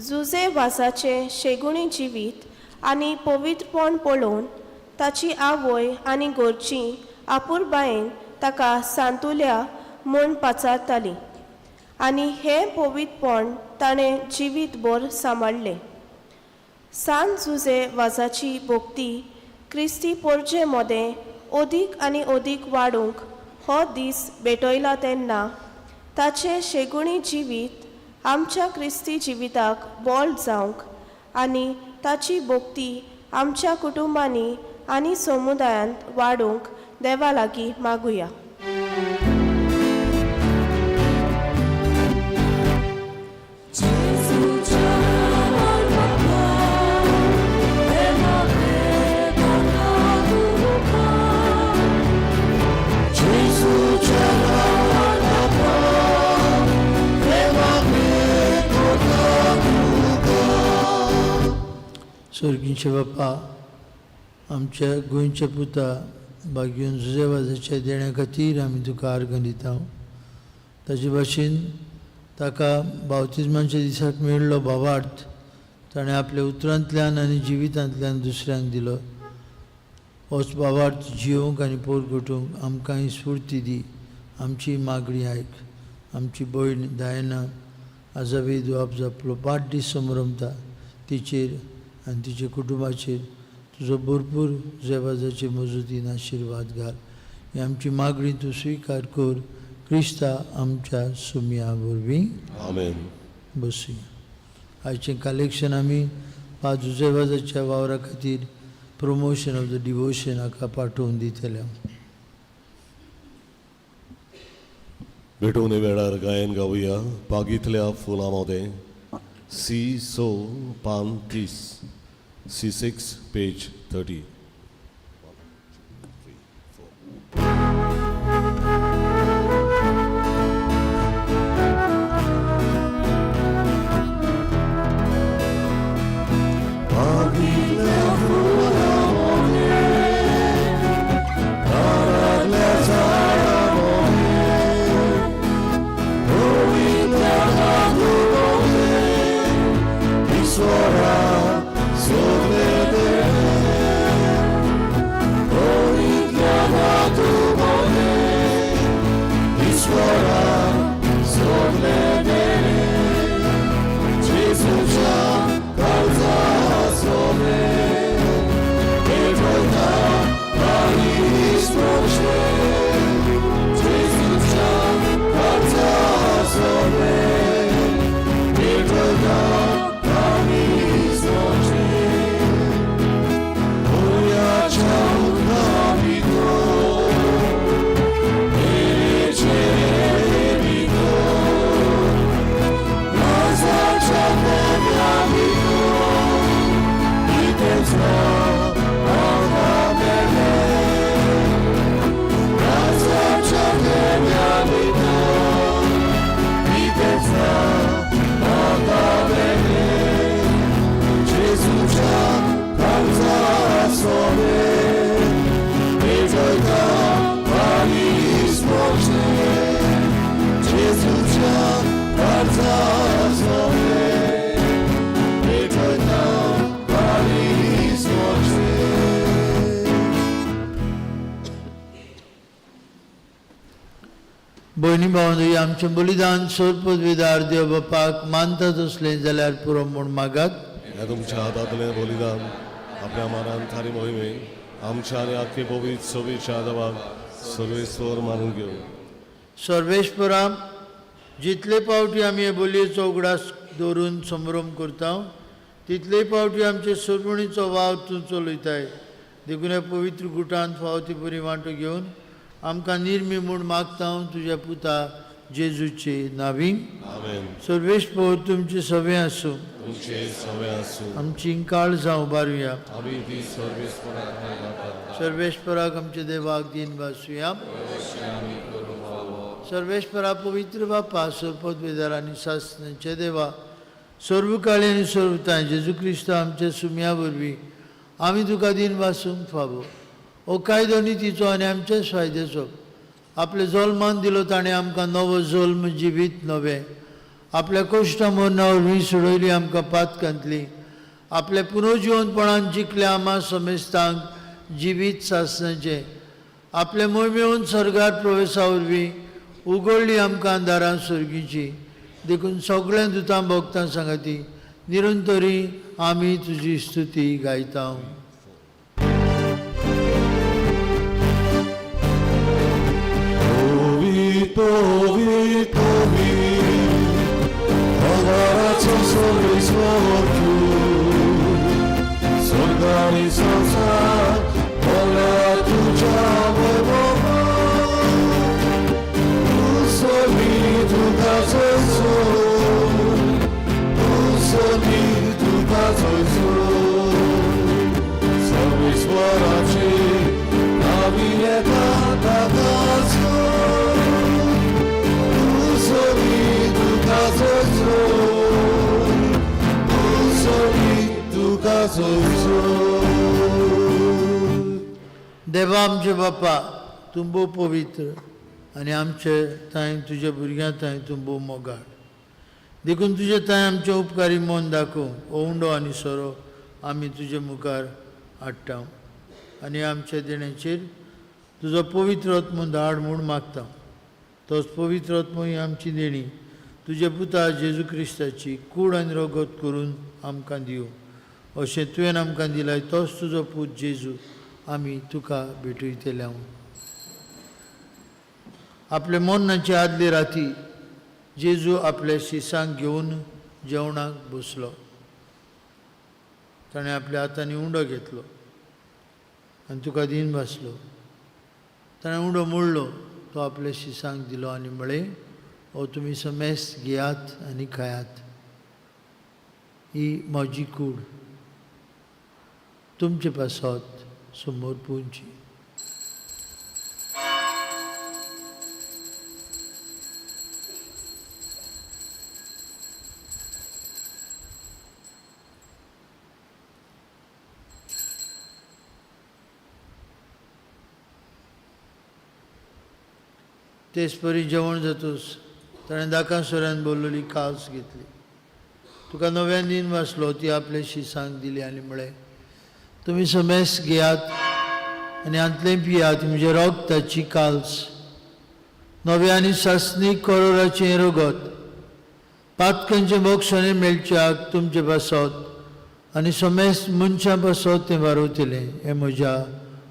जुजे वाजाचें शेगुणी जिवीत आनी पवित्रपण पळोवन ताची आवय आनी घरचीं आपुरबायेन ताका सांतुल्या म्हूण पाचारतालीं आनी हें पवित्रपण ताणें जिवीतभर सांबाळ्ळें. सान जुजे वाजाची भक्ती क्रिस्ती पोरजे मदें अदीक आनी अदीक वाडूंक हो दीस भेटयला तेन्ना ताचें शेगुणी जिवीत आमच्या क्रिस्ती जिविताक बळ जावंक आनी ताची भक्ती आमच्या कुटुंबांनी आनी समुदायांत वाडूंक देवा लागीं मागुया. सर्गींचे बापा, आमच्या गोंयच्या पुता बागेवन जुजेवाजाच्या देण्या खातीर आमी तुका आर्गां दिता. ताजे भाशेन ताका बावतिज्माच्या दिसाक मेळ्ळो भावार्थ ताणें आपल्या उतरांतल्यान आनी जिवितांतल्यान दुसऱ्यांक दिलो. होच भावार्थ जियोवंक आनी पोरगोटूंक आमकां ही स्फूर्ती दी. आमची मागणी आयक. आमची भयण दायना आजावेद आपलो पांच दीस समरमता तिचेर आनी तिच्या कुटुंबाचेर तुजो भरपूर जेवाजाचे मजुदीन आशिर्वाद घाल. ही आमची मागणी तूं स्विकार कर क्रिस्ता आमच्या सुमया वरवीं. आमेन. बसुया. आयचें कलेक्शन आमी पांच जुजेवाजाच्या वावरा खातीर प्रमोशन ऑफ the devotion हाका पाठोवन दितले. भेटवणे वेळार गायन गावया बागीतल्या फुलां मोदें सी सो पान 30, C6 page 30. भयणी भावंडो, आमचें बलिदान सोरपदवेदार देव बापाक मानता तसलें जाल्यार पुरो म्हूण मागात. ह्या तुमच्या हातांतलें बलिदान आपल्या मारान थारी मोहिमेन आमच्या आनी आख्खे पवित्र सोबीच्या देवाक सर्वेस्वर मानून घेवं. सर्वेस्परा, जितले पावटी आमी हे बोलयेचो उगडास दवरून संभ्रम करता तितले पावटी आमचे सोडवणीचो वावर तूं चलयताय. देखून ह्या पवित्र गुटान फावो ती बरी वांटो घेवन आमकां निर्मी म्हूण मागता हांव तुज्या पुता जेजूचे नावी. आमेन. सर्वेस्पर तुमचे सगळें आसूं. तुमचे सगळें आसूं. आमची काळजां उबारुया. आमी ती सर्वेस्पराक सर्वेस्पराक आमच्या देवाक दीन भासुया. सर्वेस्परा पवित्र बापा, सरपदवेदार आनी सासणाचे देवा, सर्वकाळी आनी सर्वताय जेजू क्रिस्त आमच्या सुम्या वरवीं आमी तुका दीन भासूंक फावो. हो कायदो नितीचो आनी आमच्याच फायद्याचो. आपले जल्मान दिलो ताणें आमकां नवो जल्म जिवीत नवें. आपल्या कश्टा मरणा वरवीं सोडयली आमकां पातकांतली. आपल्या पुनर्जिवनपणान जिखले आमा समेस्तांक जिवीत सासणाचें. आपले मोहिमेवन स्वर्गार प्रवेशा वरवीं उगडली आमकां दारां सर्गीची. देखून सगळ्या दुतां भोगतां सांगाती निरंतरी आमी तुजी स्तुती गायता. Povi, povi, adoração sobre sua. स्वर्ग आनी संवसार भरल्या तुज्या वैभवान. तूं सोबी तुका जोयसो, तूं सोबी तुका जोयसो. सर्वेश्वराची नावी येता ताकाच. तूं सोबी तुका जोयसो, तूं सोबी तुका जोयसो. देवा आमचे बापा, तूं भोव पवित्र आनी आमचे तांय तुज्या भुरग्यां तांय तूं भोव मोगाळ. देखून तुजे तांय आमचें उपकारी मन दाखोवंक हो उंडो आनी सोरो आमी तुजे मुखार हाडटा आनी आमच्या देण्याचेर तुजो पवित्र आत्मो धाड म्हूण मागता. तोच पवित्र आत्मो ही आमची देणी तुज्या पुता जेजू क्रिस्ताची कूड आनी रगत करून आमकां दिवं अशें तुवें आमकां दिलाय. तोच तुजो पूत जेजू आमी तुका भेटयतले. आपले मरणाचे आदले राती जेजू आपल्या शिसांक घेवन जेवणाक बसलो. ताणें आपल्या हातांनी उंडो घेतलो आनी तुका दीन भासलो. ताणें उंडो मोडलो, तो आपल्या शिसांक दिलो आनी म्हळें, हो तुमी समेस्त घेयात आनी खायात, ही म्हजी कूड तुमचे पासत समोर पुंची. तेच परी जेवण जातूच ताणें दाका सोऱ्यान बोल्लोली कास घेतली, तुका नव्यान दीन वाचलो, ती आपले शिसांक दिली आनी म्हळें, तुमी समेस्त घेयात आनी हांतलें पियात, म्हजें रगताची काल्स, नव्या आनी सासणीक करोराचें रगत, पातकांचें बोगसणें मेळच्याक तुमचे पासत आनी समेस्त मनशां पासत तें वारवतलें. हें म्हज्या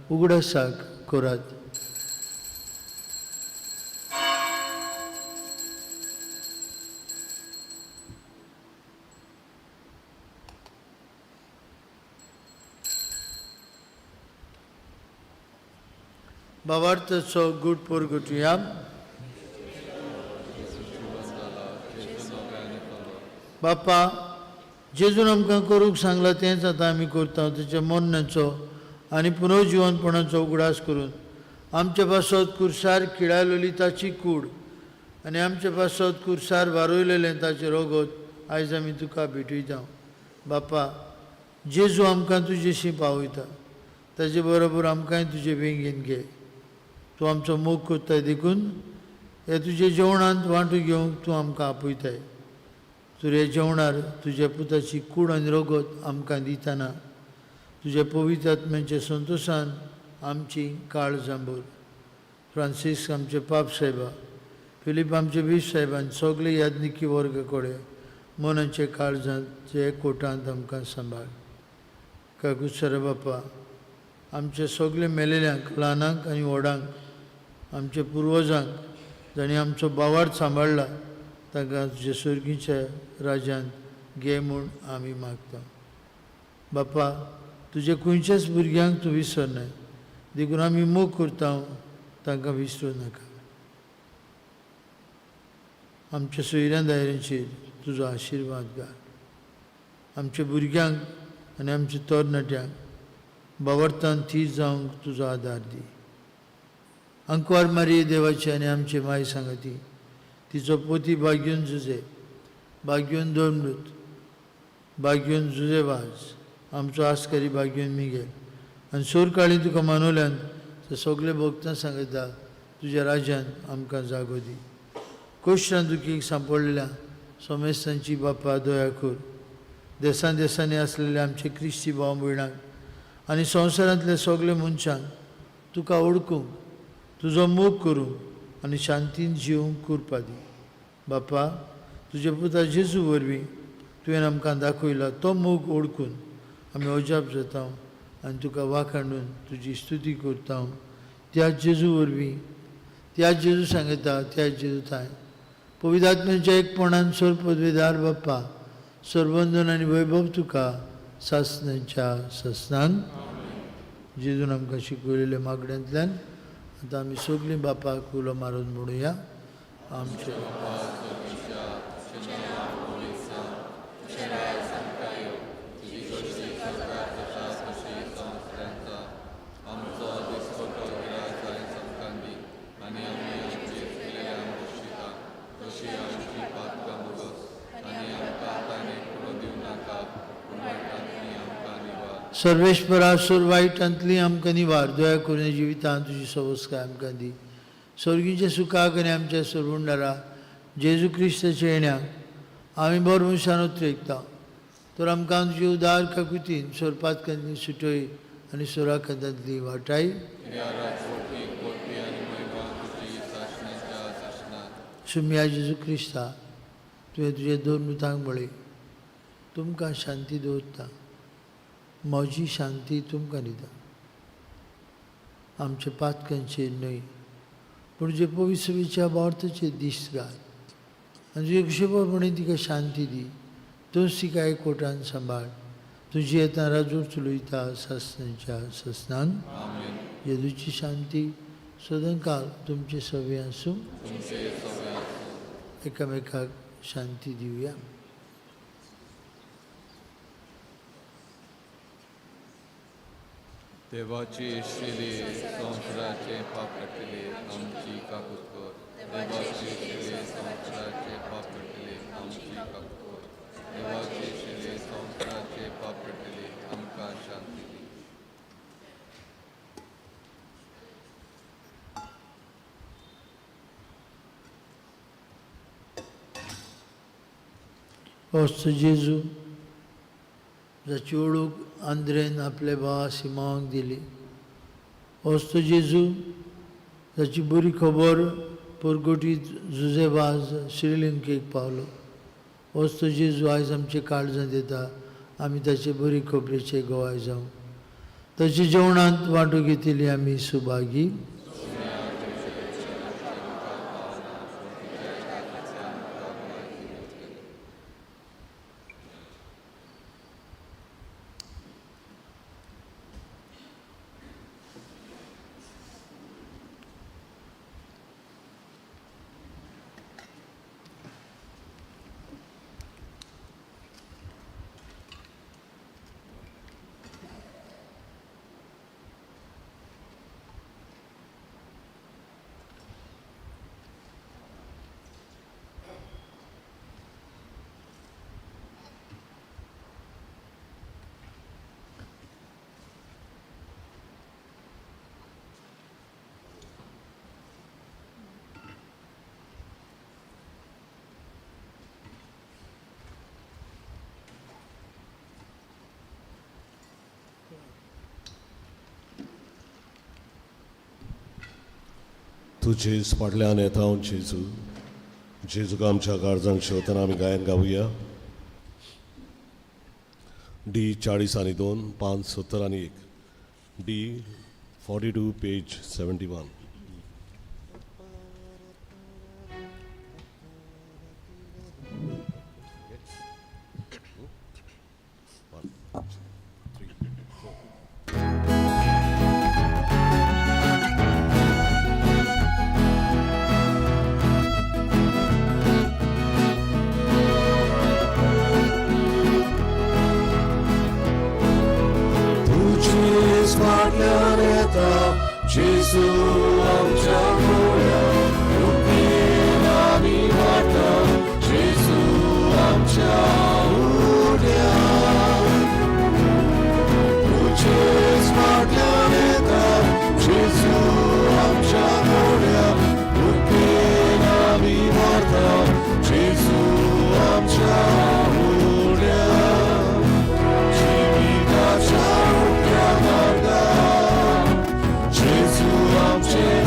उगडासाक करात. भावार्थाचो गूट पोरगुटया. बापा, जेजून आमकां करूंक सांगलां तेंच आतां आमी करता. ताच्या मरणाचो आनी पुनर्जिवनपणाचो उगडास करून आमचे पासत कुर्सार किळायलेली ताची कूड आनी आमचे पासत कुर्सार वारयलेलें ताचें रगत आयज आमी तुका भेटयता. बापा, जेजू आमकां तुजेशी पावयता, ताजे बरोबर आमकांय तुजे वेंगेन घे. तूं आमचो मोग करताय देखून हे तुजे जेवणांत वांटो घेवंक तूं आमकां आपयताय. तूं ह्या जेवणार तुज्या पुताची कूड आनी रगत आमकां दितना तुज्या पवित्र आत्म्याच्या संतोशान आमची काळजां भर. फ्रांसीस आमचे पाप साहेबा, फिलीप आमचे बीश साहेबान सगळे याज्ञिकी वर्ग कडेन मनाचे काळजांचे कोटांत आमकां सांबाळ. काकुसर बापा, आमचे सगळे मेलेल्यांक, ल्हानांक आनी व्हडांक, आमचे पुर्वजांक जांणी आमचो बावार्थ सांबाळ्ळा तांकां तुज्या सर्गीच्या राज्यांत घे म्हूण आमी मागता. बापा, तुजे खंयच्याच भुरग्यांक तूं विसरनाय देखून आमी मोग करता, तांकां विसरूं नाका. आमच्या सोयऱ्यां दायऱ्यांचेर तुजो आशिर्वाद घाल. आमच्या भुरग्यांक आनी आमच्या तरणाट्यांक बावडतान थीर जावंक तुजो आदार दी. अंकवार मारये देवाची आनी आमचे माय सांगती, तिचो पोती भाग्यून जुजे, भाग्यून दोनमृत, भाग्यून जुजे वाज, आमचो आस्कारी भाग्यून मिगेल आनी सोरकाळी तुका मानवल्यान ते सगळे भक्तां सांगता तुज्या राज्यान आमकां जागो दी. कोश्टान दुखीक सांपडलेल्या सोमेस्तांची बापा दया कर. देसान देसांनी आसलेल्या आमचे क्रिस्ती भाव भयणांक आनी संवसारांतल्या सगळे मनशांक तुका ओळखूंक, तुजो मोग करूंक आनी शांतीन जिवंक करपा दी. बापा, तुज्या पुता जेजू वरवीं तुवें आमकां दाखयला तो मोग ओळखून आमी अजाप जाता आनी तुका वाखाणून तुजी स्तुती करता. त्या जेजू वरवीं, त्या जेजू सांगता, त्या जेजू थांय पवित्र आत्म्याच्या एकपणान सर पदवेदार बाप्पा, सर्वंदन आनी वैभव तुका सासणाच्या सासणान. जेजून आमकां शिकयलेल्या मागण्यांतल्यान आतां आमी सगळीं बापाक उलो मारून म्हणुया. आमचे सर्वेश्वरा सोर वायटांतली आमकां निवार, दया करून जिवितांत तुजी सवस्काय आमकां दी. स्वर्गीच्या सुखाक आनी आमच्या सोडवणदारा जेजू क्रिस्ताच्या येण्याक आमी बरो मनशान उतरेकता. तर आमकां तुजी उदार काकुतीन सोरपातकांतली सुटय आनी सोराखातांतली वाटाय. सुम्या जेजू क्रिस्ता, तुवें तुज्या दोन मुतांक म्हळें, तुमकां शांती दवरता, म्हजी शांती तुमकां दिता. आमच्या पातकांचेर न्हय पूण जे पवित्रच्या भावार्थाचेर दिश्ट घाल आनी तुजे कुशेपणी तिका शांती दी. तूंच तिका एकवटान सांबाळ. तुजी येता राजूर चलयता सासणाच्या सासणान. जेजूची शांती सदांकाल तुमचे सवे आसूं. एकामेकाक शांती दिवया. देवाची शिली संवसाराचे पाप काडटली आमची काकूत कर. देवाची शिली संवसाराचे पाप काडटली आमची काकूत कर. देवाची शिली संवसाराचे पाप काडटली आमकां शांती दी. वस्त जेजू जाची ओळख आंद्रेन आपल्या भावा सिमांवाक दिली. वस्त जेजू जाची बरी खबर परगटीत जुजेबाज श्रीलंकेक पावलो. वस्त जेजू आयज आमचे काळजांत येता, आमी ताचे बरी खबरेचे गोवाय जावं. ताच्या जेवणांत वांटो घेतिल्ली आमी सुभागी. तुजेच फाटल्यान येता हांव जेजू. जेजूक आमच्या काळजांत शेवतना आमी गायन गावया. डी 40 आनी 2, 5 70 आनी 1, डी 42 पेज 71. जेजू आमच्या मुळ्या रुपेन आमी वाटा. जेजू आमच्या उड्या तुजेच फाटल्यान येता. जेजू आमच्या मुळ्या रुपेन आमी वाटा. जेजू आमच्या उड्या जिविताच्या उक्त्या मार्गार जेजू आमचे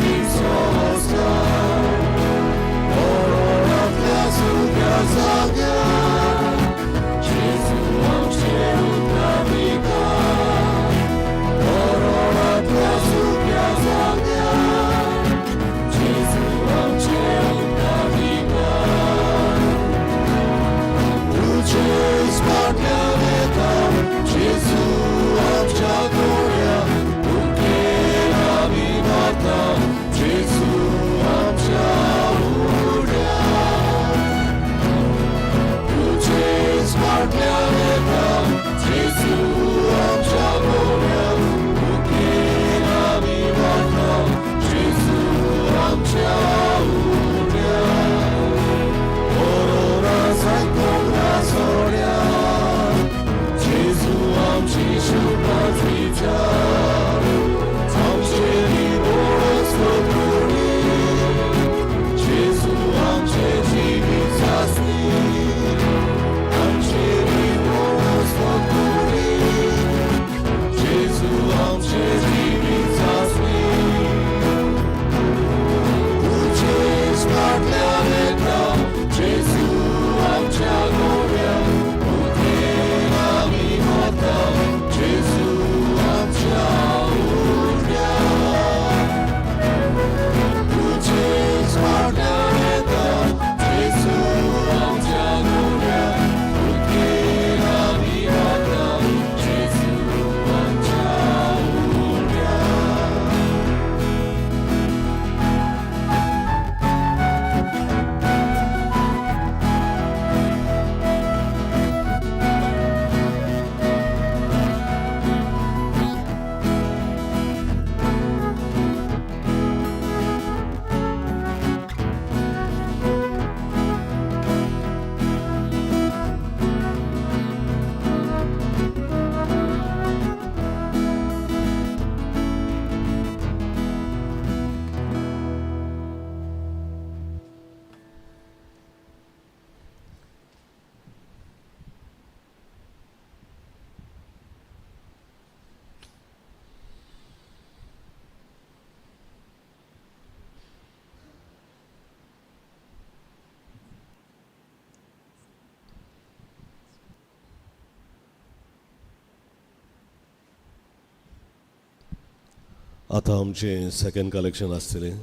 आतां आमचें सेकंड कलेक्शन आसतलें.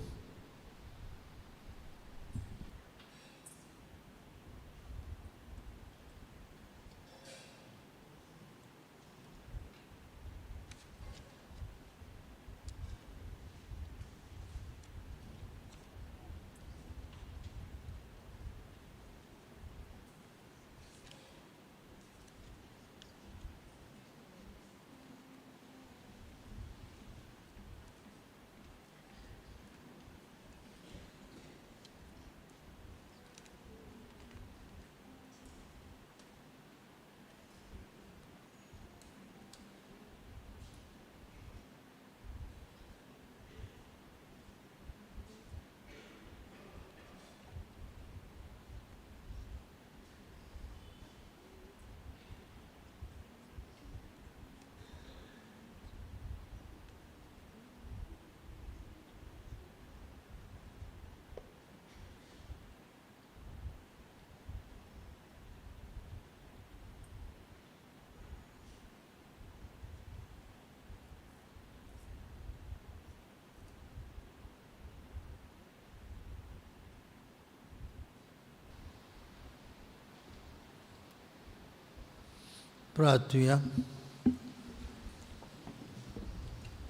प्रार्थुया.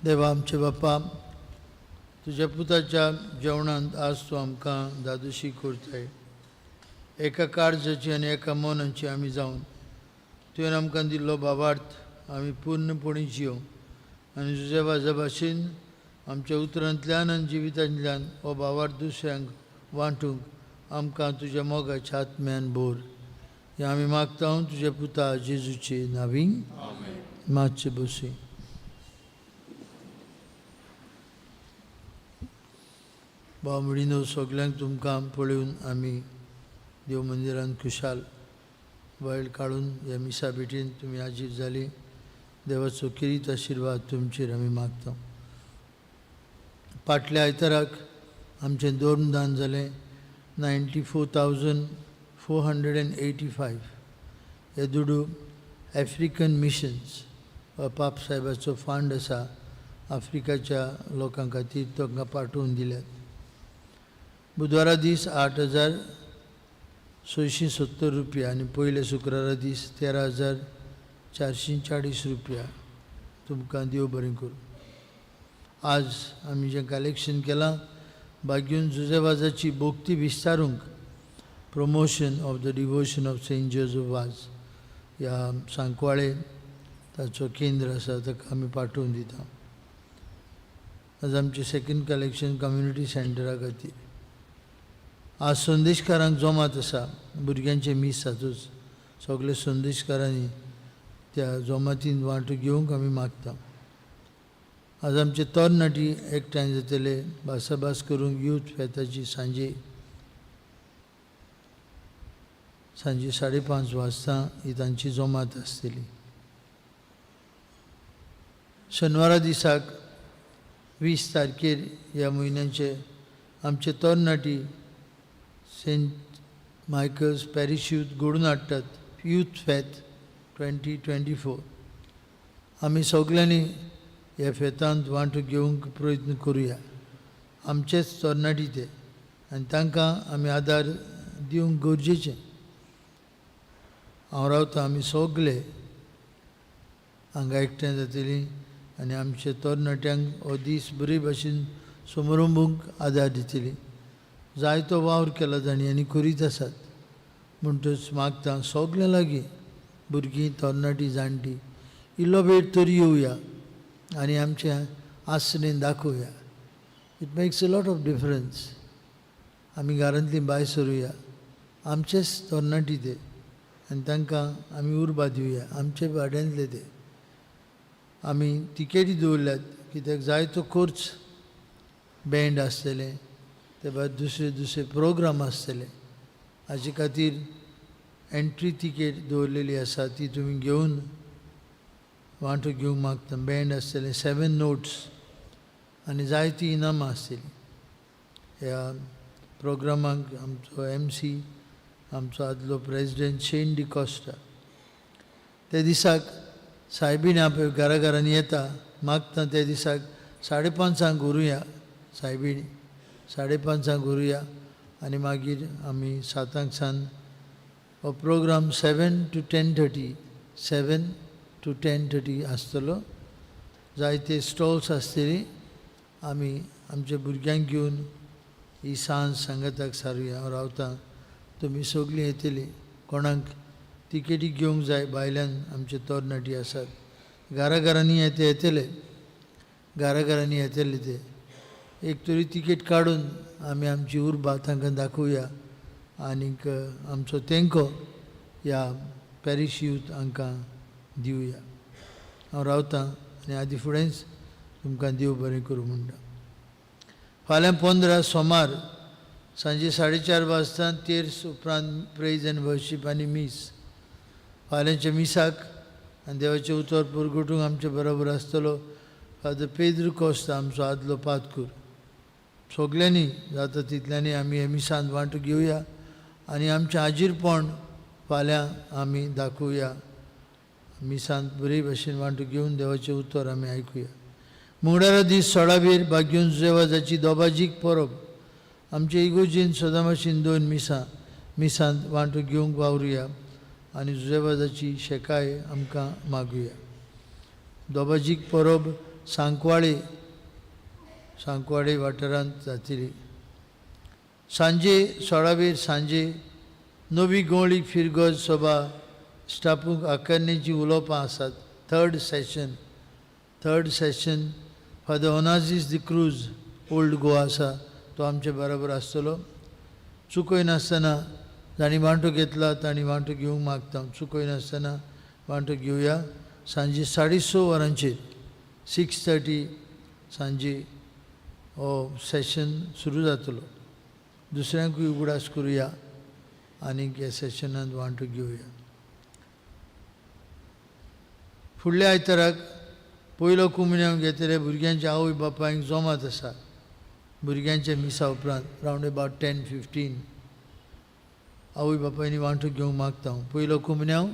देवा आमचे बापा, तुज्या पुताच्या जेवणांत आज तूं आमकां दादोशी करताय. एका काळजाची आनी एका मनाची आमी जावन तुवें आमकां दिल्लो भावार्थ आमी पूर्णपणी जियों आनी तुज्या वाजा भाशेन आमच्या उतरांतल्यान आनी जिवितांतल्यान हो भावार्थ दुसऱ्यांक वांटूंक आमकां तुज्या मोगाच्या आत्म्यान भर. हें आमी मागता तुज्या पुता जेजूचे नांवी. मातशें बसूं. भाव भयणीनो, सगल्यांक तुमकां पळोवन आमी देव मंदिरान खुशाल वेळ काडून ह्या मिसा भेटीन तुमी हाजीर जाली. देवाचो किरीत आशिर्वाद तुमचेर आमी मागता. फाटल्या आयताराक आमचें धर्मदान जालें 94,485. हे दुडू आफ्रिकन मिशन्स हो पाप साहेबाचो फंड आसा आफ्रिकाच्या लोकां खातीर तांकां पाठोवन दिल्यात. बुधवारा दीस 8,670 रुपया आनी पयल्या शुक्रारा दीस 13,440 रुपया. तुमकां देव बरें करूं. आज आमी जें कलेक्शन केलां बागीन जुजेवाजाची भोक्ती विस्तारूंक promotion of the devotion of Saint Joseph Vaz ह्या सांकवाळे ताचो केंद्र आसा ताका आमी पाठोवन दिता. आज आमचें सेकंड कलेक्शन कम्युनिटी सेंटरा खातीर. आज संदेशकारांक जोमात आसा, भुरग्यांचें मीस जातूच सगळे संदेशकारांनी त्या जोमातीन वांटो घेवंक आमी मागता. आज आमचे तरणाटी एकठांय जातले भासाभास करूंक यूथ फेताची सांजे सांजे 5:30 वाजता ही तांची जोमात आसतली. शेनवारा दिसाक 20 तारखेर ह्या म्हयन्याचे आमचे तरणाटी सेंट मायकल्स पॅरिश यूथ घडून हाडटात यूथ फेत 2024. आमी सगल्यांनी ह्या फेतांत वांटो घेवंक प्रयत्न करुया. आमचेच तरणाटी ते आनी तांकां आमी आदार दिवंक गरजेचें. हांव रावता आमी सगले हांगा एकठांय जातली आनी आमच्या तरणाट्यांक हो दीस बरे भाशेन समारंभूंक आदार दितली. जायतो वावर केला तांणी आनी करीत आसात. म्हणटच मागता सगल्यां लागीं भुरगीं तरणाटी जाणटी इल्लो वेळ तरी येवया आनी आमच्या आसणेन दाखोवया. It makes a lot of difference. आमी घरांतलीं भायर सरुया, आमचेच तरणाटी ते आनी तांकां आमी उर्बा दिवया. आमचे वाड्यांतले ते आमी तिकेटी दवरल्यात कित्याक जायतो खर्च बँड आसतलें, ते भायर दुसरे दुसरे प्रोग्राम आसतले. हाचे खातीर एंट्री तिकेट दवरलेली आसा ती तुमी घेवन वांटो घेवंक मागता. बँड आसतलें 7 नोट्स आनी जायतीं इनामां आसतलीं. ह्या प्रोग्रामाक आमचो MC आमचो आदलो प्रेजिडेंट शेन डिकॉस्टा. त्या दिसाक सायबीण आपल्या घरा घरांनी येता मागता. त्या दिसाक 5:30 व्हरूया सायबिणी, 5:30 व्हरूया आनी मागीर आमी 7 सान हो प्रोग्राम 7 to 10:30, 7 to 10:30 आसतलो। जायते स्टॉल्स आसतली, आमी आमच्या भुरग्यांक घेवन ही सांज सांगाताक सारुया। हांव रावतां, तुमी सगळीं येतलीं। कोणाक तिकेटी घेवंक जाय भायल्यान आमचे तरणाटी आसात, घरा घरांनी येते येतले, घरा घरांनी येतले ते एक तरी तिकेट काडून आमी आमची उर्बा तांकां दाखोवया आनीक आमचो तेंको ह्या पॅरीश यूथ हांकां दिवया। हांव रावतां आनी आदी फुडेंच तुमकां देव बरें करूं म्हणटा। फाल्यां 15 सोमार सांजे 4:30 वाजता तेर्स उपरांत प्रेज एंड वर्शीप आनी मीस। फाल्यांच्या मिसाक आनी देवाचें उतर पुरगुटूंक आमचे बरोबर आसतलो फादर पेद्रू कोस्ता, आमचो आदलो पादकूर। सगल्यांनी जाता तितल्यांनी आमी हे मिसांत वांटो घेवया आनी आमचें हाजीरपण फाल्यां आमी दाखोवया। मिसांत बरे भशेन वांटो घेवन देवाचें उतर आमी आयकुया। मंगळारा दीस 16वेर भाग्योन जुजेवाजाची दोबाजीक परब। आमचे इगोर्जेन सदां भाशेन 2 मिसां, मिसांत वांटो घेवंक वावरुया आनी जुजेवाजाची शेकाय आमकां मागुया। दोबाजीक परब सांकवाळे, सांकवाळे वाठारांत जातली। सांजे 16वेर सांजे नवी गोंवळीक फिरगज सभा स्टापूंक आकर्णेची उलोवपां आसात। Third session, third session Father Onazis de Cruz old Goa आसा तो आमचे बरोबर आसतलो। चुकयनासतना जांणी वांटो घेतला तांणी वांटो घेवंक मागता, चुकयनासतना वांटो घेवया। सांजे 6:30 वरांचेर 6:30 सांजे हो सेशन सुरू जातलो। दुसऱ्यांकूय उगडास करुया आनी ह्या सेशनांत वांटो घेवया। फुडल्या आयताराक पयलो कुमन्यांव घेतले भुरग्यांच्या आवय बापायक जोमात आसा। भुरग्यांच्या मिसा उपरांत रावंड अबावट 10:15 आवय बापायनी वांटो घेवंक मागता हांव। पयलो कुमन्यांव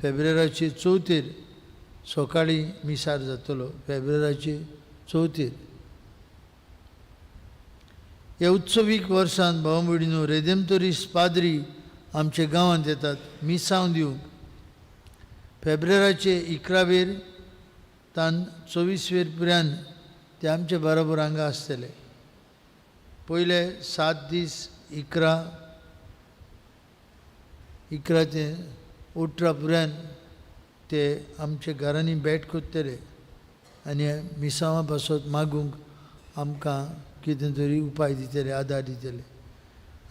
फेब्रेराचे 4 सकाळीं मिसार जातलो, फेब्रेराचे 4। ह्या उत्सवीक वर्सान भाव भयणीनो रेदेमतोरीस पाद्री आमच्या गांवांत येतात मिसांव दिवंक। फेब्रेराचे 11वेर तान 24वेर पुऱ्यान ते आमचे बरोबर हांगा आसतले। पयले 7 दीस 11 ते 18 पुऱ्यान ते आमच्या घरांनी भेट करतले आनी मिसांवा पासत मागूंक आमकां कितें तरी उपाय दितले, आदार दितले।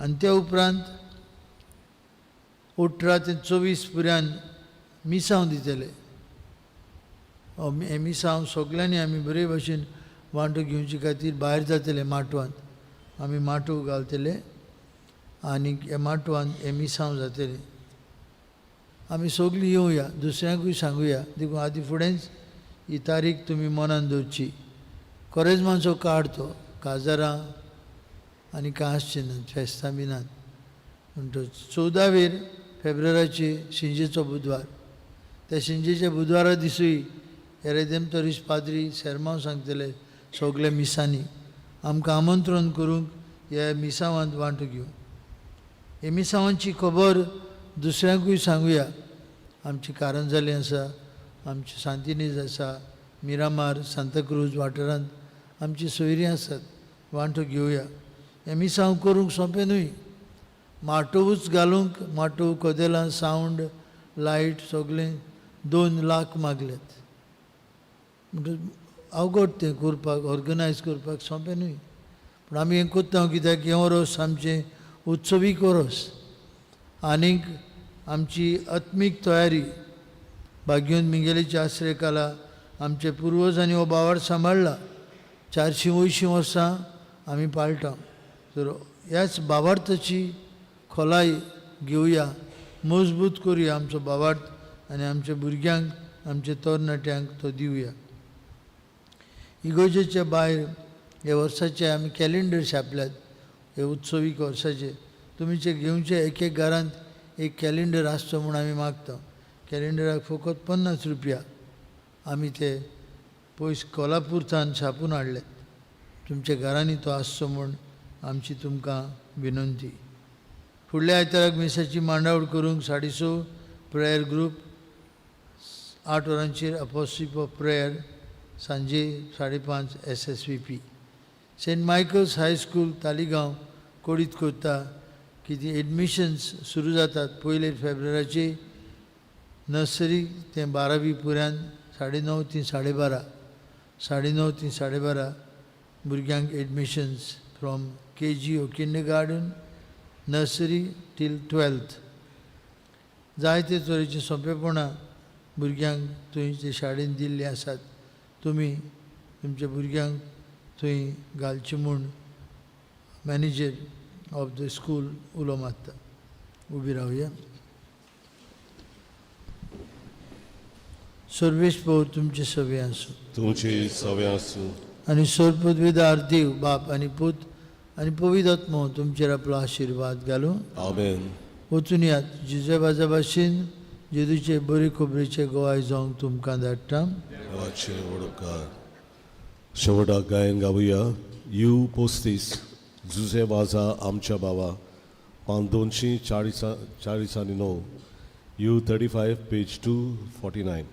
आनी त्या उपरांत 18 ते 24 पुऱ्यान मिसांव दितले। हे मिसांव सगल्यांनी आमी बरे भशेन वांटो घेवचे खातीर भायर जातले माटवांत, आमी माटोव घालतले आनी ह्या माटवांत हे मिसांव जातले। आमी सगलीं येवया, दुसऱ्यांकूय सांगुया। देखून आदी फुडेंच ही तारीख तुमी मनान दवरची। कोरेजमाचो काळ तो, काजारां आनी कांय आसचें नात, फेस्तां बी नात। म्हणटच 14वेर फेब्रुवाराचे शिंजेचो बुधवार, त्या शिंजेच्या बुधवारा दिसूय रेदेमतोरीस पाद्री सेरमांव सांगतले सगल्या मिसांनी आमकां आमंत्रण करूंक ह्या मिसांवांत वांटो घेवंक। हे मिसांवांची खबर दुसऱ्यांकूय सांगुया। आमची कारंजाली आसा, आमची सांतिनेज आसा, मिरामार सांताक्रूज वाठारांत आमची सोयरीं आसात, वांटो घेवया। हे मिसांव करूंक सोंपें न्हय, माटोवूच घालूंक माटोव कदेलां सावंड लायट सगळें 2 लाख मागल्यात। म्हणटकच अवघड तें करपाक, ऑर्गनायज करपाक सोंपें न्हय। पूण आमी हें करता कित्याक हें वर्स आमचें उत्सवीक वर्स आनीक आमची आत्मीक तयारी भाग्योन मिंगेलीच्या आश्रय काला आमचे पुर्वजांनी हो बावार सांबाळ्ळा। 480 वर्सां आमी पाळटा। तर ह्याच बावार्थाची खोलाय घेवया, मजबूत करुया आमचो बावार्थ आनी आमच्या भुरग्यांक, आमच्या तरणाट्यांक तो दिवया। इगोर्जेच्या भायर हे वर्साचे आमी कॅलेंडर छापल्यात, हे उत्सवीक वर्साचे तुमी जे घेवचे एक एक घरांत एक कॅलेंडर आसचो म्हूण आमी मागता। कॅलेंडराक फकत 50 रुपया आमी ते पयस कोल्हापूरच्यान छापून हाडले. तुमच्या घरांनी तो आसचो म्हूण आमची तुमकां विनंती. फुडल्या आयताराक मिसाची मांडावळ करूंक 6:30 प्रेयर ग्रूप, 8 वरांचेर अपोस्टलशिप ऑफ प्रेयर, सांजे 5:30 SSVP. Saint Michael's high school Taleigao कोडीत करता की ती एडमिशन्स सुरू जातात 1 फेब्रुवारीचे. नर्सरी ते 12वी पुऱ्यान 9:30 ते 12:30, 9:30 ते 12:30 भुरग्यांक admissions from KG or kindergarten, nursery till 12th. जायते तरेचीं सोंपेपणां भुरग्यांक थंय ते शाळेंत दिल्लीं आसात. तुमी तुमच्या भुरग्यांक थंय घालचें म्हूण मॅनेजर ऑफ the school उलो मारता. उबी रावया. सर्वेश पो तुमचे सवे आसूं. तुमची सवे आसूं. आनी सर्वपदवीदार देव बाप आनी पूत आनी पवित्र आत्मो तुमचेर आपलो आशिर्वाद घालूं. आमेन. वचून यात. जिजे बाजा भाशेन जेजूचे बरे खबरेचे गोवाय जावंक तुमकां धाडटा. देवाचे वडोकार. शेवटाक गायन गावया you 35 Jose वाजा आमच्या बाबा, पान 249, U 35, page 249.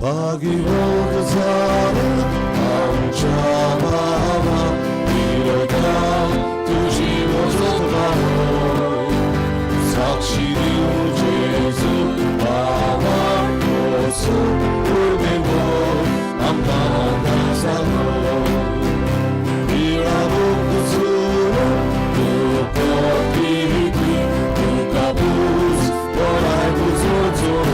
भाग्यवंत झाले आमच्या बाबा, विरोधा तुझी वजत बाबा, साक्षी दिवं जेजू बाबा वचू उर्बेवो आमकां सांगो. पिळावूंक चुरू तुका पिरिती तुका पूज बराय तुजो जोर.